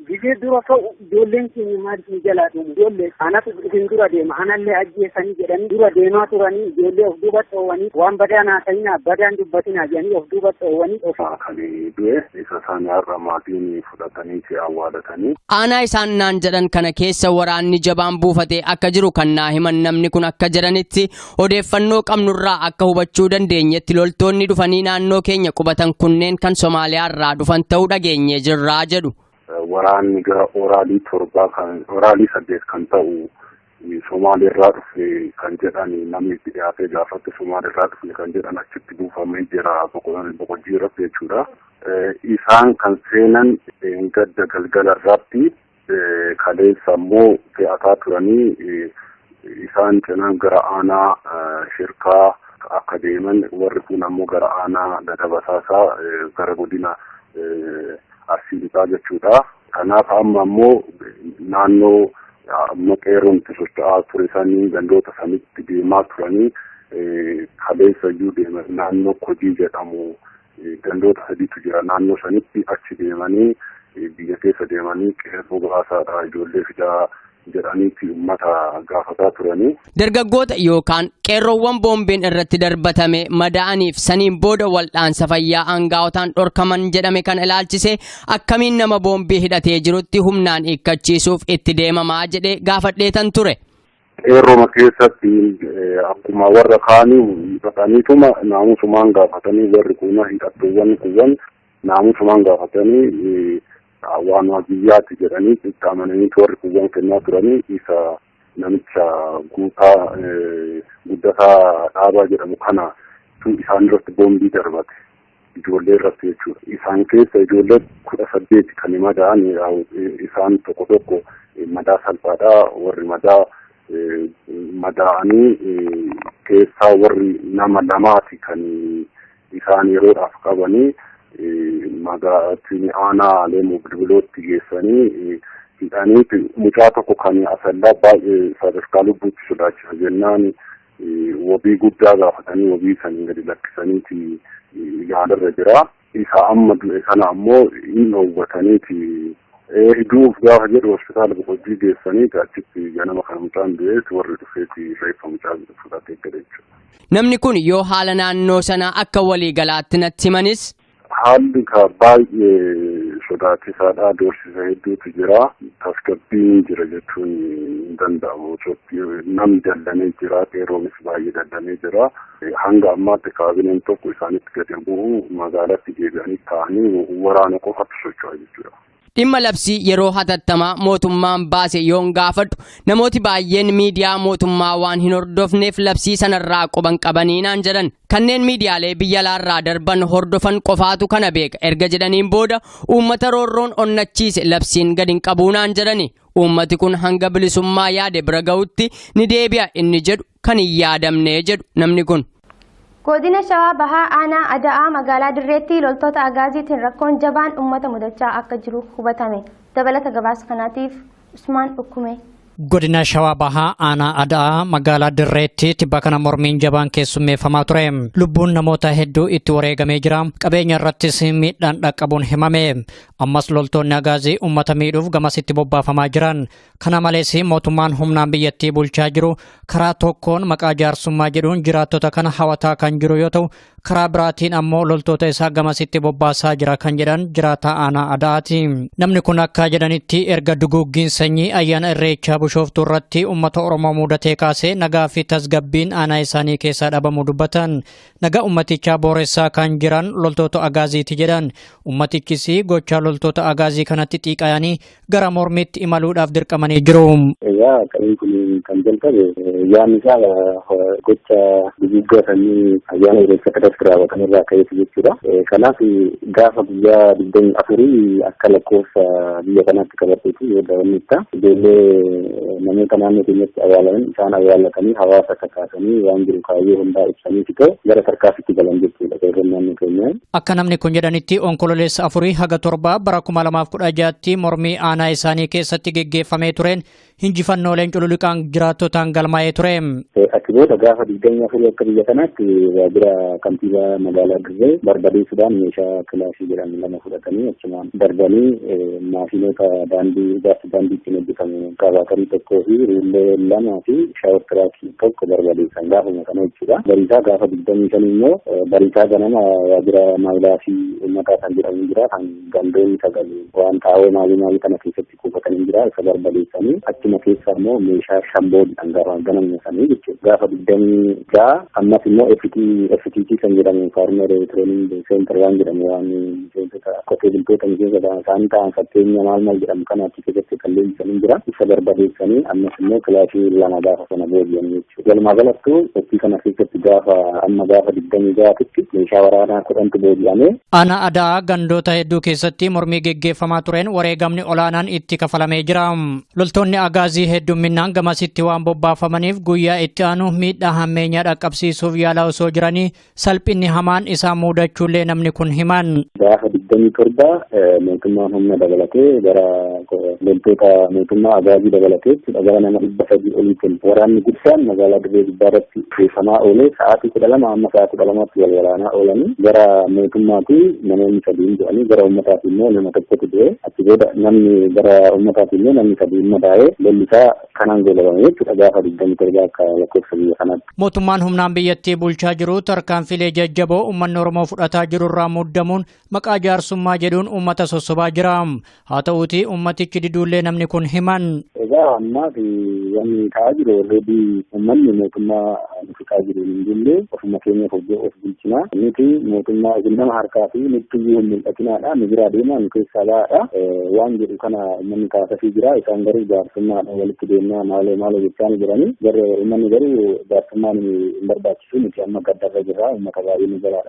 gizee dura ka'u ijoolleen keenya maaliif nu jalaa deemu? Ijoollee anatu isin dura deema, anallee ajjeesanii jedhanii dura deemaa turanii ijoollee of duuba dhoowwanii waan badaa naa ta'inaa badaan dubbatinaa jedhanii of duuba dhoowwanii.
Kan du'e isa isaan har'a maatiin fudhatanii fi awwaalatanii.
Aanaa isaan naan jedhan kana keessa waraanni jabaan buufatee akka jiru kan naa himan namni kun akka jedhanitti odeeffannoo qabnurraa akka hubachuu dandeenyetti loltoonni dhufanii naannoo keenya qubatan kunneen kan Somaaliyaarraa dhufan ta'uu dhageenye jirraa jedhu.
Waraanni gara oraalii 7 kan oraalii 8 kan ta'u Somaaliirraa dhufe kan jedhan namni itti dhiyaatee gaafate Somaaliirraa dhufe kan jedhan achitti buufamee jira Boqojjii irratti jechuudha. Isaan kan seenan gadda galgala irratti kaleessa immoo fe'ataa turanii isaan cinaan gara aanaa Shirkaa akka deeman warri kun ammoo gara aanaa Dadabasaasaa gara godina Arsii Lixaa jechuudha. Kanaaf amma ammoo naannoo amma qeerroon itti socho'aa ture sanii gandoota sanitti deemaa turanii kaleessa iyyuu deeman naannoo Kojii jedhamu gandoota sadiitu jira naannoo sanitti achi deemanii biyya keessa deemanii qeerroo baasaadha ijoollee fidaa jedhaniitti uummata gaafataa turanii.
Dargaggoota yookaan qeerroowwan boombiin irratti darbatame madaa'aniif saniin booda waldhaansa fayyaa aangaa'otaan dhorkaman jedhame kan ilaalchise akkamiin nama boombii hidhatee jirutti humnaan hiikkachiisuuf itti deemamaa jedhee gaafadheetan ture.
Qeerrooma keessatti akkuma warra kaanii hidhataniituma naamusumaan gaafatanii warri kun hidhattuuwwan kuwwan naamusumaan gaafatanii waan biyyaatti jedhanii itti amananiitu warri kuwwan kennaa turanii isa namicha guutaa Guddataa Dhaabaa jedhamu kana isaan irratti boombii darbate ijoollee irratti jechuudha. Isaan keessa ijoollee 18 kan madaa'an isaan tokko tokko madaa salphaadha warri madaa madaa'anii keessaa warri nama lamaati kan isaan yeroodhaaf qabanii magaalattiin aanaa Leemuu Bilbilootti geessanii hidhanii mucaa tokko kan Asallaa baay'ee sadarkaa lubbuutti sodaachisa jennaan wabii guddaa gaafatanii wabii sanii gadi lakkisaniiti yaalarra jira. Isa amma du'e kana ammoo hin dhoowwataniiti du'uuf gaafa jedhu hospitaala Boqojjii geessanii achitti ganama kana mucaan du'eeti warri dhufeeti reeffa mucaa fudhatee gale jechuudha.
Namni kun yoo haala naannoo sanaa akka waliigalaatti natti himanis.
Haalli baay'ee sodaachisaadha. Doorsisa hedduutu jira. Tasgabbiin jira jechuun hin danda'amu. Namni dallanee jira. Qeerroonis baay'ee dallanee jira. Hanga ammaatti kaabineen tokko isaanitti gadi bu'u magaalatti deebi'anii taa'anii waraana qofatu socho'a jechuudha.
Dhimma labsii yeroo hatattamaa mootummaan baase yoon gaafadhu namooti baay'een miidiyaa mootummaa waan hin hordofneef labsii sanarraa quban qabanii naan jedhan. Kanneen miidiyaalee biyya alaarraa darban hordofan qofaatu kana beeka erga jedhaniin booda uummata roorroon onnachiise labsiin gadi hin qabuu naan jedhani. Uummati kun hanga bilisummaa yaade bira ga'utti ni deebi'a inni jedhu kan hin yaadamne jedhu namni kun.
Godina Shawaa Bahaa Aanaa Ada'aa magaalaa Dirreetti loltoota Agaaziitiin rakkoon jabaan uummata mudachaa akka jiru hubatame. Dabalata gabaasa kanaatiif Usmaan Dhukkume.
Godina Shawaa Bahaa Aanaa Ada'aa magaalaa Dirreetti tibba kana mormiin jabaan keessummeeffamaa ture. Lubbuun namoota hedduu itti wareegamee jira. Qabeenya irrattis miidhaan dhaqqabuun himame. Ammas loltoonni Agaazii uummata miidhuuf gamasitti bobbaafamaa jiran. Kana malees mootummaan humnaan biyyattii bulchaa jiru karaa tokkoon maqaa jaarsummaa jedhuun jiraattota kana hawataa kan jiru yoo ta'u karaa biraatiin ammoo loltoota isaa gamasitti bobbaasaa jira kan jedhan jiraataa Aanaa Ada'aati. Namni kun akka jedhanitti erga duguuggiin sanyii ayyaana Irreechaa Bishooftuu irratti uummata Oromoo mudatee kaasee nagaa fi tasgabbiin aanaa isaanii keessaa dhabamuu dubbatan. Nagaa uummatichaa booressaa kan jiran loltoota Agaaziiti jedhan. Uummatichis gochaa loltoota Agaazii kanatti xiiqayanii gara mormiitti imaluudhaaf dirqamanii jiru.
Egaa qabeen kun kan jalqabe yaadni isaa gocha duguuggaa sanyii ayyaana Irreechaa irratti raawwatan irraa ka'eeti jechuudha. Kanaaf gaafa guyyaa 24 akka lakkoofsa biyya kanaatti qabateeti yoo daawwannitta ijoollee Namoota naannoo keenyatti awwaalaman isaan awwaallatanii hawaasa kakaasanii waan jiru kaayyoo hundaa ibsanii fitoo gara tarkaanfiitti galan jechuudha qeerroon naannoo keenyaa.
Akka namni kun jedhanitti Onkololeessa 4 haga 7 bara 2016tti mormii aanaa isaanii keessatti geggeeffamee tureen injifannooleen cululuqaan jiraattotaan galmaa'ee ture.
Achi booda gaafa 24 akka biyya kanaatti waajjira kantiibaa magaalaa Dirree barbadeessuudhaan meeshaa kilaashii jedhamu lama fudhatanii achumaan darbanii maashinoota daandii ijaarsa daandii ittiin hojjetamu kabaatarii tokkoo fi ruullee lamaa fi shaawor tiraakii tokko barbadeessan gaafuma kana jechuudha. Bariisaa gaafa 25 immoo bariisaa ganama waajjira maayilaa fi uummataa kan jedhamu jira, kan gandoonni sagal waan xaa'oo maalii maalii kana keessatti kuufatanii jira, isa barbadeessanii achuma keessa immoo meeshaa shamboodhaan gaafa ganamuma sanii jechuudha. Gaafa 26 ammas immoo FTT kan jedhamu Farmer Training Center waan jedhamu, waan miseensota qotee bultoota miseensa isaanii ta'an fakkeenya maal maal jedhamu kana achi keessatti kan leenjisanii jira. Isa barbadeessanii ammas immoo kilaashii lama gaafa sana booji'an jechuudha. Walumaa galattuu sochii kana keessatti gaafa amma gaafa 26tti meeshaa waraanaa 10tu booji'ame.
Aanaa Ada'aa gandoota hedduu keessatti mormii geggeeffamaa tureen wareegamni olaanaan itti kafalamee jira. Loltoonni Agaazii heddumminaan gamasitti waan bobbaafamaniif guyyaa itti aanu miidhaa hammeenyaa dhaqqabsiisuuf yaalaa osoo jiranii salphinni hamaan isaan mudachuullee namni kun himan.
Gaafa 27 mootummaan humna dabalatee gara loltoota mootummaa Agaazii dabalatee jechuudha gara nama 300 oliitiin waraanni guddaan magaalaa Dirree Gubbaa irratti geeffamaa oolee sa'aatii 12 amma sa'a 12tti wal waraanaa oolanii gara mootummaati namoonni sadiin du'anii, gara uummataati immoo nama tokkotu du'e. Achi booda namni gara uummataati immoo namni sadiin madaa'ee lolli isaa kanaan goolabame jechuudha gaafa 27 akka lakkoofsa biyya kanaatti.
Mootummaan humnaan biyyattii bulchaa jiru tarkaanfilee jajjaboo uummanni Oromoo fudhataa jiru irraa muddamuun maqaa jaarsummaa jedhuun uummata sossobaa jira. Haa ta'uutii uummatichi diduullee namni kun himan.
Egaa ammaaf wanni ta'aa jiru, already uummanni mootummaa nu fixaa jiru hin jirre, ofuma keenyaaf of bulchina. Nuti mootummaa isin nama harkaa fi nutti iyyuu hin mul'atinaadha. Nu biraa deemaa, nu keessaa ba'aadha. Waan jedhu kana uummanni kaasafii jira. Isaan garuu jaarsummaadhaan walitti deemnaa maaloo maaloo jechaa ni jiranii. Garuu uummanni garuu jaarsummaan hin barbaachisu. Nuti amma gaddarra jirra. Uummata baay'ee nu jalaa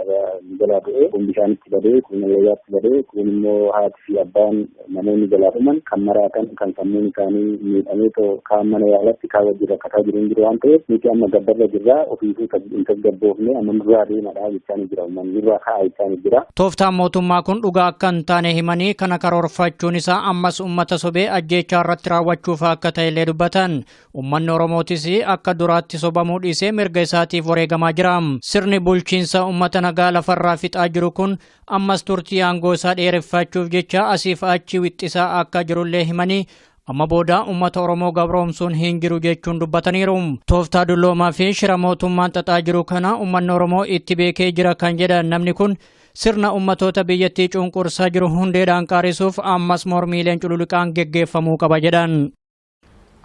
nu jalaa du'e. Kun bishaanitti badee, kun wallayyaatti badee, kun immoo haati fi abbaan namoonni jalaa dhuman, kan maraatan, kan sammuun isaanii miidhamee too kaan mana yaalatti kaan wajjin rakkataa jiru hin jiru waan ta'eef, nuti amma gaddarra jirra, ofiifuu hin tasgabboofne, amma nurraa deemadha jechaa ni jira, uummanni nurraa ka'a jechaa ni jira.
Tooftaan mootummaa kun dhugaa akka hin taane himanii, kana karoorfachuun isaa ammas uummata sobee ajjeechaa irratti raawwachuuf akka ta'ellee dubbatan. Uummanni Oromootis akka duraatti sobamuu dhiisee mirga isaatiif wareegamaa jira. Sirni bulchiinsa uummata nagaa lafarraa fixaa jiru kun ammas turtii aangoo isaa dheereffachuuf jecha asiif achi wixxisaa akka jirullee himanii, amma booda uummata Oromoo gabroomsuun hin jiru jechuun dubbataniiru. Tooftaa dulloomaa fi shira mootummaan xaxaa jiru kana uummanni Oromoo itti beekee jira kan jedhan namni kun, sirna uummatoota biyyattii cunqursaa jiru hundeedhaan qaarisuuf ammas mormiileen cululuqaan geggeeffamuu qaba jedhan.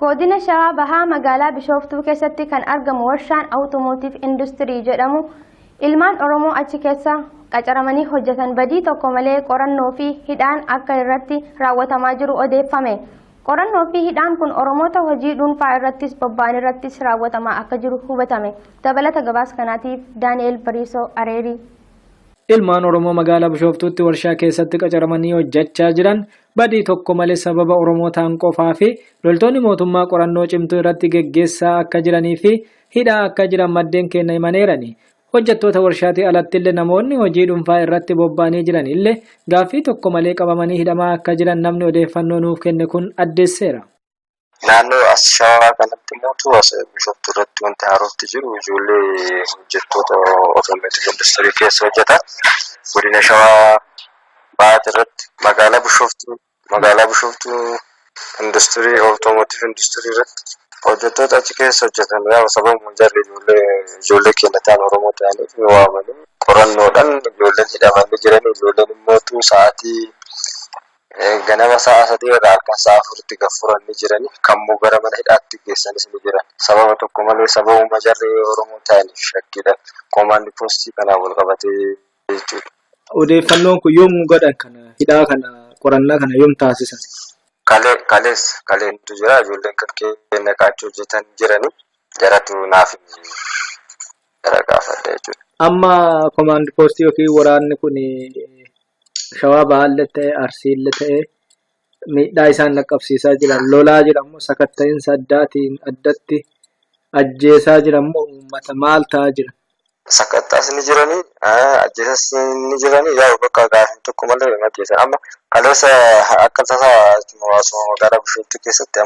Godina Shawaa Bahaa magaalaa Bishooftuu keessatti kan argamu warshaan Automotive Industry jedhamu ilmaan Oromoo achi keessa qacaramanii hojjetan badii tokko malee qorannoo fi hidhaan akka irratti raawwatamaa jiru odeeffame. Qorannoo fi hidhaan kun Oromoota hojii dhuunfaa irrattis bobba'an irrattis raawwatamaa akka jiru hubatame. Dabalata gabaasa kanaatiif Daani'el Bariisoo Areerii.
Ilmaan Oromoo magaalaa Bishooftuutti warshaa keessatti qacaramanii hojjechaa jiran badii tokko malee sababa Oromoo ta'an qofaa fi loltoonni mootummaa qorannoo cimtuu irratti geggeessaa akka jiranii fi hidhaa akka jiran maddeen keenya himaneerani. Hojjettoota warshaatii alatti illee namoonni hojii dhuunfaa irratti bobba'anii jiran illee gaaffii tokko malee qabamanii hidhamaa akka jiran namni odeeffannoo nuuf kenne kun addeesseera.
Naannoo as Shawaa kanatti immoo as Bishooftuu irratti wanti haarofti jiru ijoollee hojjettoota automotive industry keessa hojjetan godina Shawaa Bahaati irratti magaalaa Bishooftuu industirii automotive industry irratti hojjettoota achi keessa hojjetan gaafa sababuma jarri ijoollee keenya ta'an, Oromoo ta'aniif waamanii qorannoodhaan ijoolleen hidhamanii jiran. Ijoolleen immoo sa'aatii ganama sa'a 3 irraa halkan sa'a 4tti gaffuran ni jirani. Kammoo gara mana hidhaatti geessanis ni jiran. Sababa tokko malee, sababuma jarri Oromoo ta'aniif shakkiidhaan koomaandi poostii kanaan wal qabatee jechuudha.
Odeeffannoon kun yoom godhan kana, hidhaa kana, qorannaa kana yoom taasisan?
Kalee, kalees kaleentu jira. Ijoolleen kan keenya qaachuu hojjetan jirani, jaratu naaf jara gaafadha jechuudha.
Amma koomaandi poostii yookiin waraanni kun Shawaa Bahaallee ta'e, Arsiillee ta'e, Miidhaa isaan dhaqqabsiisaa jiran lolaa jiran sakatta'iinsa addaatiin addatti ajjeesaa jiran moo uummata maal ta'aa jira?
Sakattaas ni jiranii, ajjeesas ni jiranii, yaa bakka gaafii tokko malee hin ajjeesan. Amma kaleessa akka tasaa hawaasuma magaalaa Bishooftuu keessatti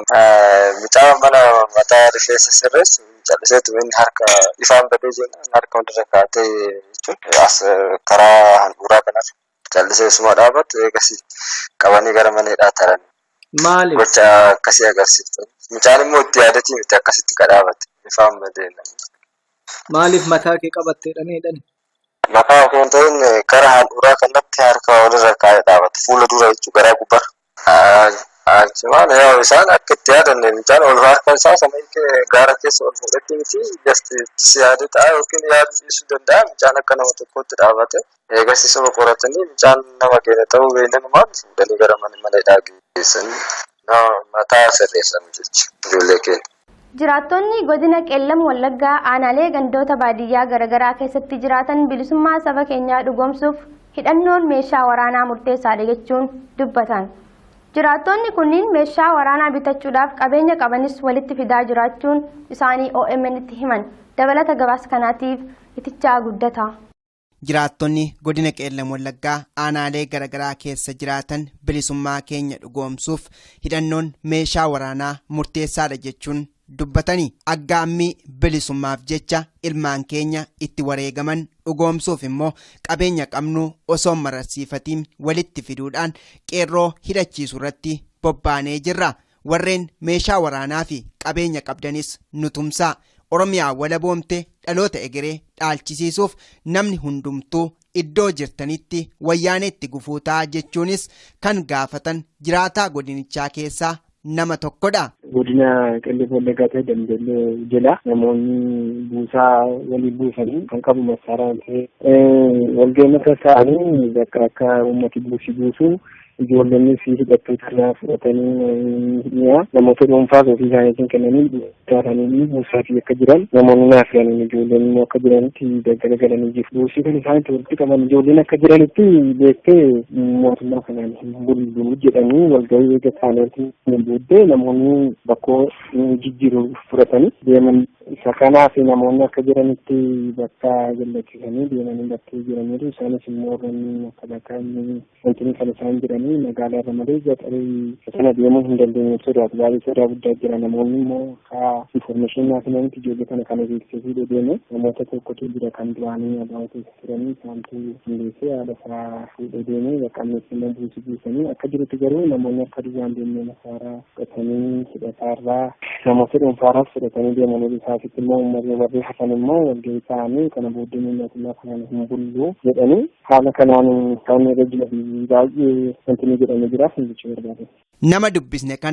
mucaa mana mataa rifeensa sirreessu calliseetu inni harka ifaan badee jennaan harka hundarra kaa'atee jechuun as karaa handhuuraa kanarra callisee suma dhaabatu eegasii qabanii gara mana hidhaa taran.
Maali?
Gocha akkasii agarsiiftu. Mucaan immoo itti yaadatii miti akkasitti kadhaabate ifaan badee.
Maaliif mataa kee qabattee hidhani?
Mataa osoo hin ta'in gara handhuuraa kanatti harka walirra kaa'ee dhaabate fuula dura jechuun garaa gubbaarra. Achumaan yaa isaan akka itti yaadanne mucaan ol harka isaa sana gaara keessa ol fuudhatti miti jasti si yaade ta'a yookiin yaadu dhiisuu danda'a mucaan akka nama tokkootti dhaabate eegasii suma qoratanii mucaan nama keenya ta'uu beeknanumaan fuudhanii gara mana hidhaa geessanii mataa sirreessan jechuudha ijoollee keenya.
Jiraattonni godina Qeellam Wallaggaa aanaalee gandoota baadiyyaa garaagaraa keessatti jiraatan bilisummaa saba keenyaa dhugoomsuuf hidhannoon meeshaa waraanaa murteessaadha jechuun dubbatan. Jiraattonni kunniin meeshaa waraanaa bitachuudhaaf qabeenya qabanis walitti fidaa jiraachuun isaanii OMN itti himan. Dabalata gabaasa kanaatiif Itichaa Guddataa.
Jiraattonni godina Qeellam Wallaggaa aanaalee garaagaraa keessa jiraatan bilisummaa keenya dhugoomsuuf hidhannoon meeshaa waraanaa murteessaadha jechuun dubbatanii aggaammii bilisummaaf jecha ilmaan keenya itti wareegaman dhugoomsuuf immoo qabeenya qabnu osoo mararsiifatiin walitti fiduudhaan qeerroo hidhachiisu irratti bobbaanee jirra. Warreen meeshaa waraanaa fi qabeenya qabdanis nu tumsaa. Oromiyaa walaboomte dhaloota egeree dhaalchisiisuuf namni hundumtuu iddoo jirtanitti wayyaaneetti gufuutaa jechuunis kan gaafatan jiraataa godinichaa keessaa nama tokkodha.
Godina Qellem Wallaggaa ta'e Dambeellee jala namoonni buusaa walii buusanii kan qabu massaaraan ta'e walga'ii mataa isaanii bakka akka uummati buusii buusu ijoollonnis hidhattoota irraa fudhatanii mi'a namoota dhuunfaas ofii isaaniitiin kennanii buusaanii buusaatii akka jiran namoonni naaf galanii ijoolleen immoo akka jiranitti daggala galanii jiru. Buusii kan isaanitti walitti qaban ijoolleen akka jiranitti beektee mootummaa kanaan hin bullu jedhanii walga'ii eega isaaniitiin booddee namoonni bakkoo jijjiiru fudhatanii deeman. Isa kanaaf namoonni akka jiranitti bakka jallachiisanii deemanii bakkee jiraniiru. Isaanis immoo warreen akka bakka wanti kan isaan jiranii magaalaa irra malee gaxarii sana deemuu hin dandeenye sodaatu baay'ee sodaa guddaa jira. Namoonni immoo akka infoormeeshinii naaf himanitti ijoollee kana kana beeksisuu deeme namoota tokkotu jira kan duraanii abbaa keessa turanii isaantu hundeessee haala isaa fuudhee deeme bakka ammeessi immoo buusii buusanii akka jirutti garuu namoonni akka duwwaan deemnee masaaraa fudhatanii hidhataarraa namoota dhuunfaarraas fudhatanii deemanii isaasitti immoo uummatni warri hafan immoo walga'ii ta'anii kana booddee mootummaa kanaan hin bullu jedhanii haala kanaan kan irra jiran baay'ee wanti ni jedhamee jiraaf hin jechuu barbaade.
Nama dubbisne kana.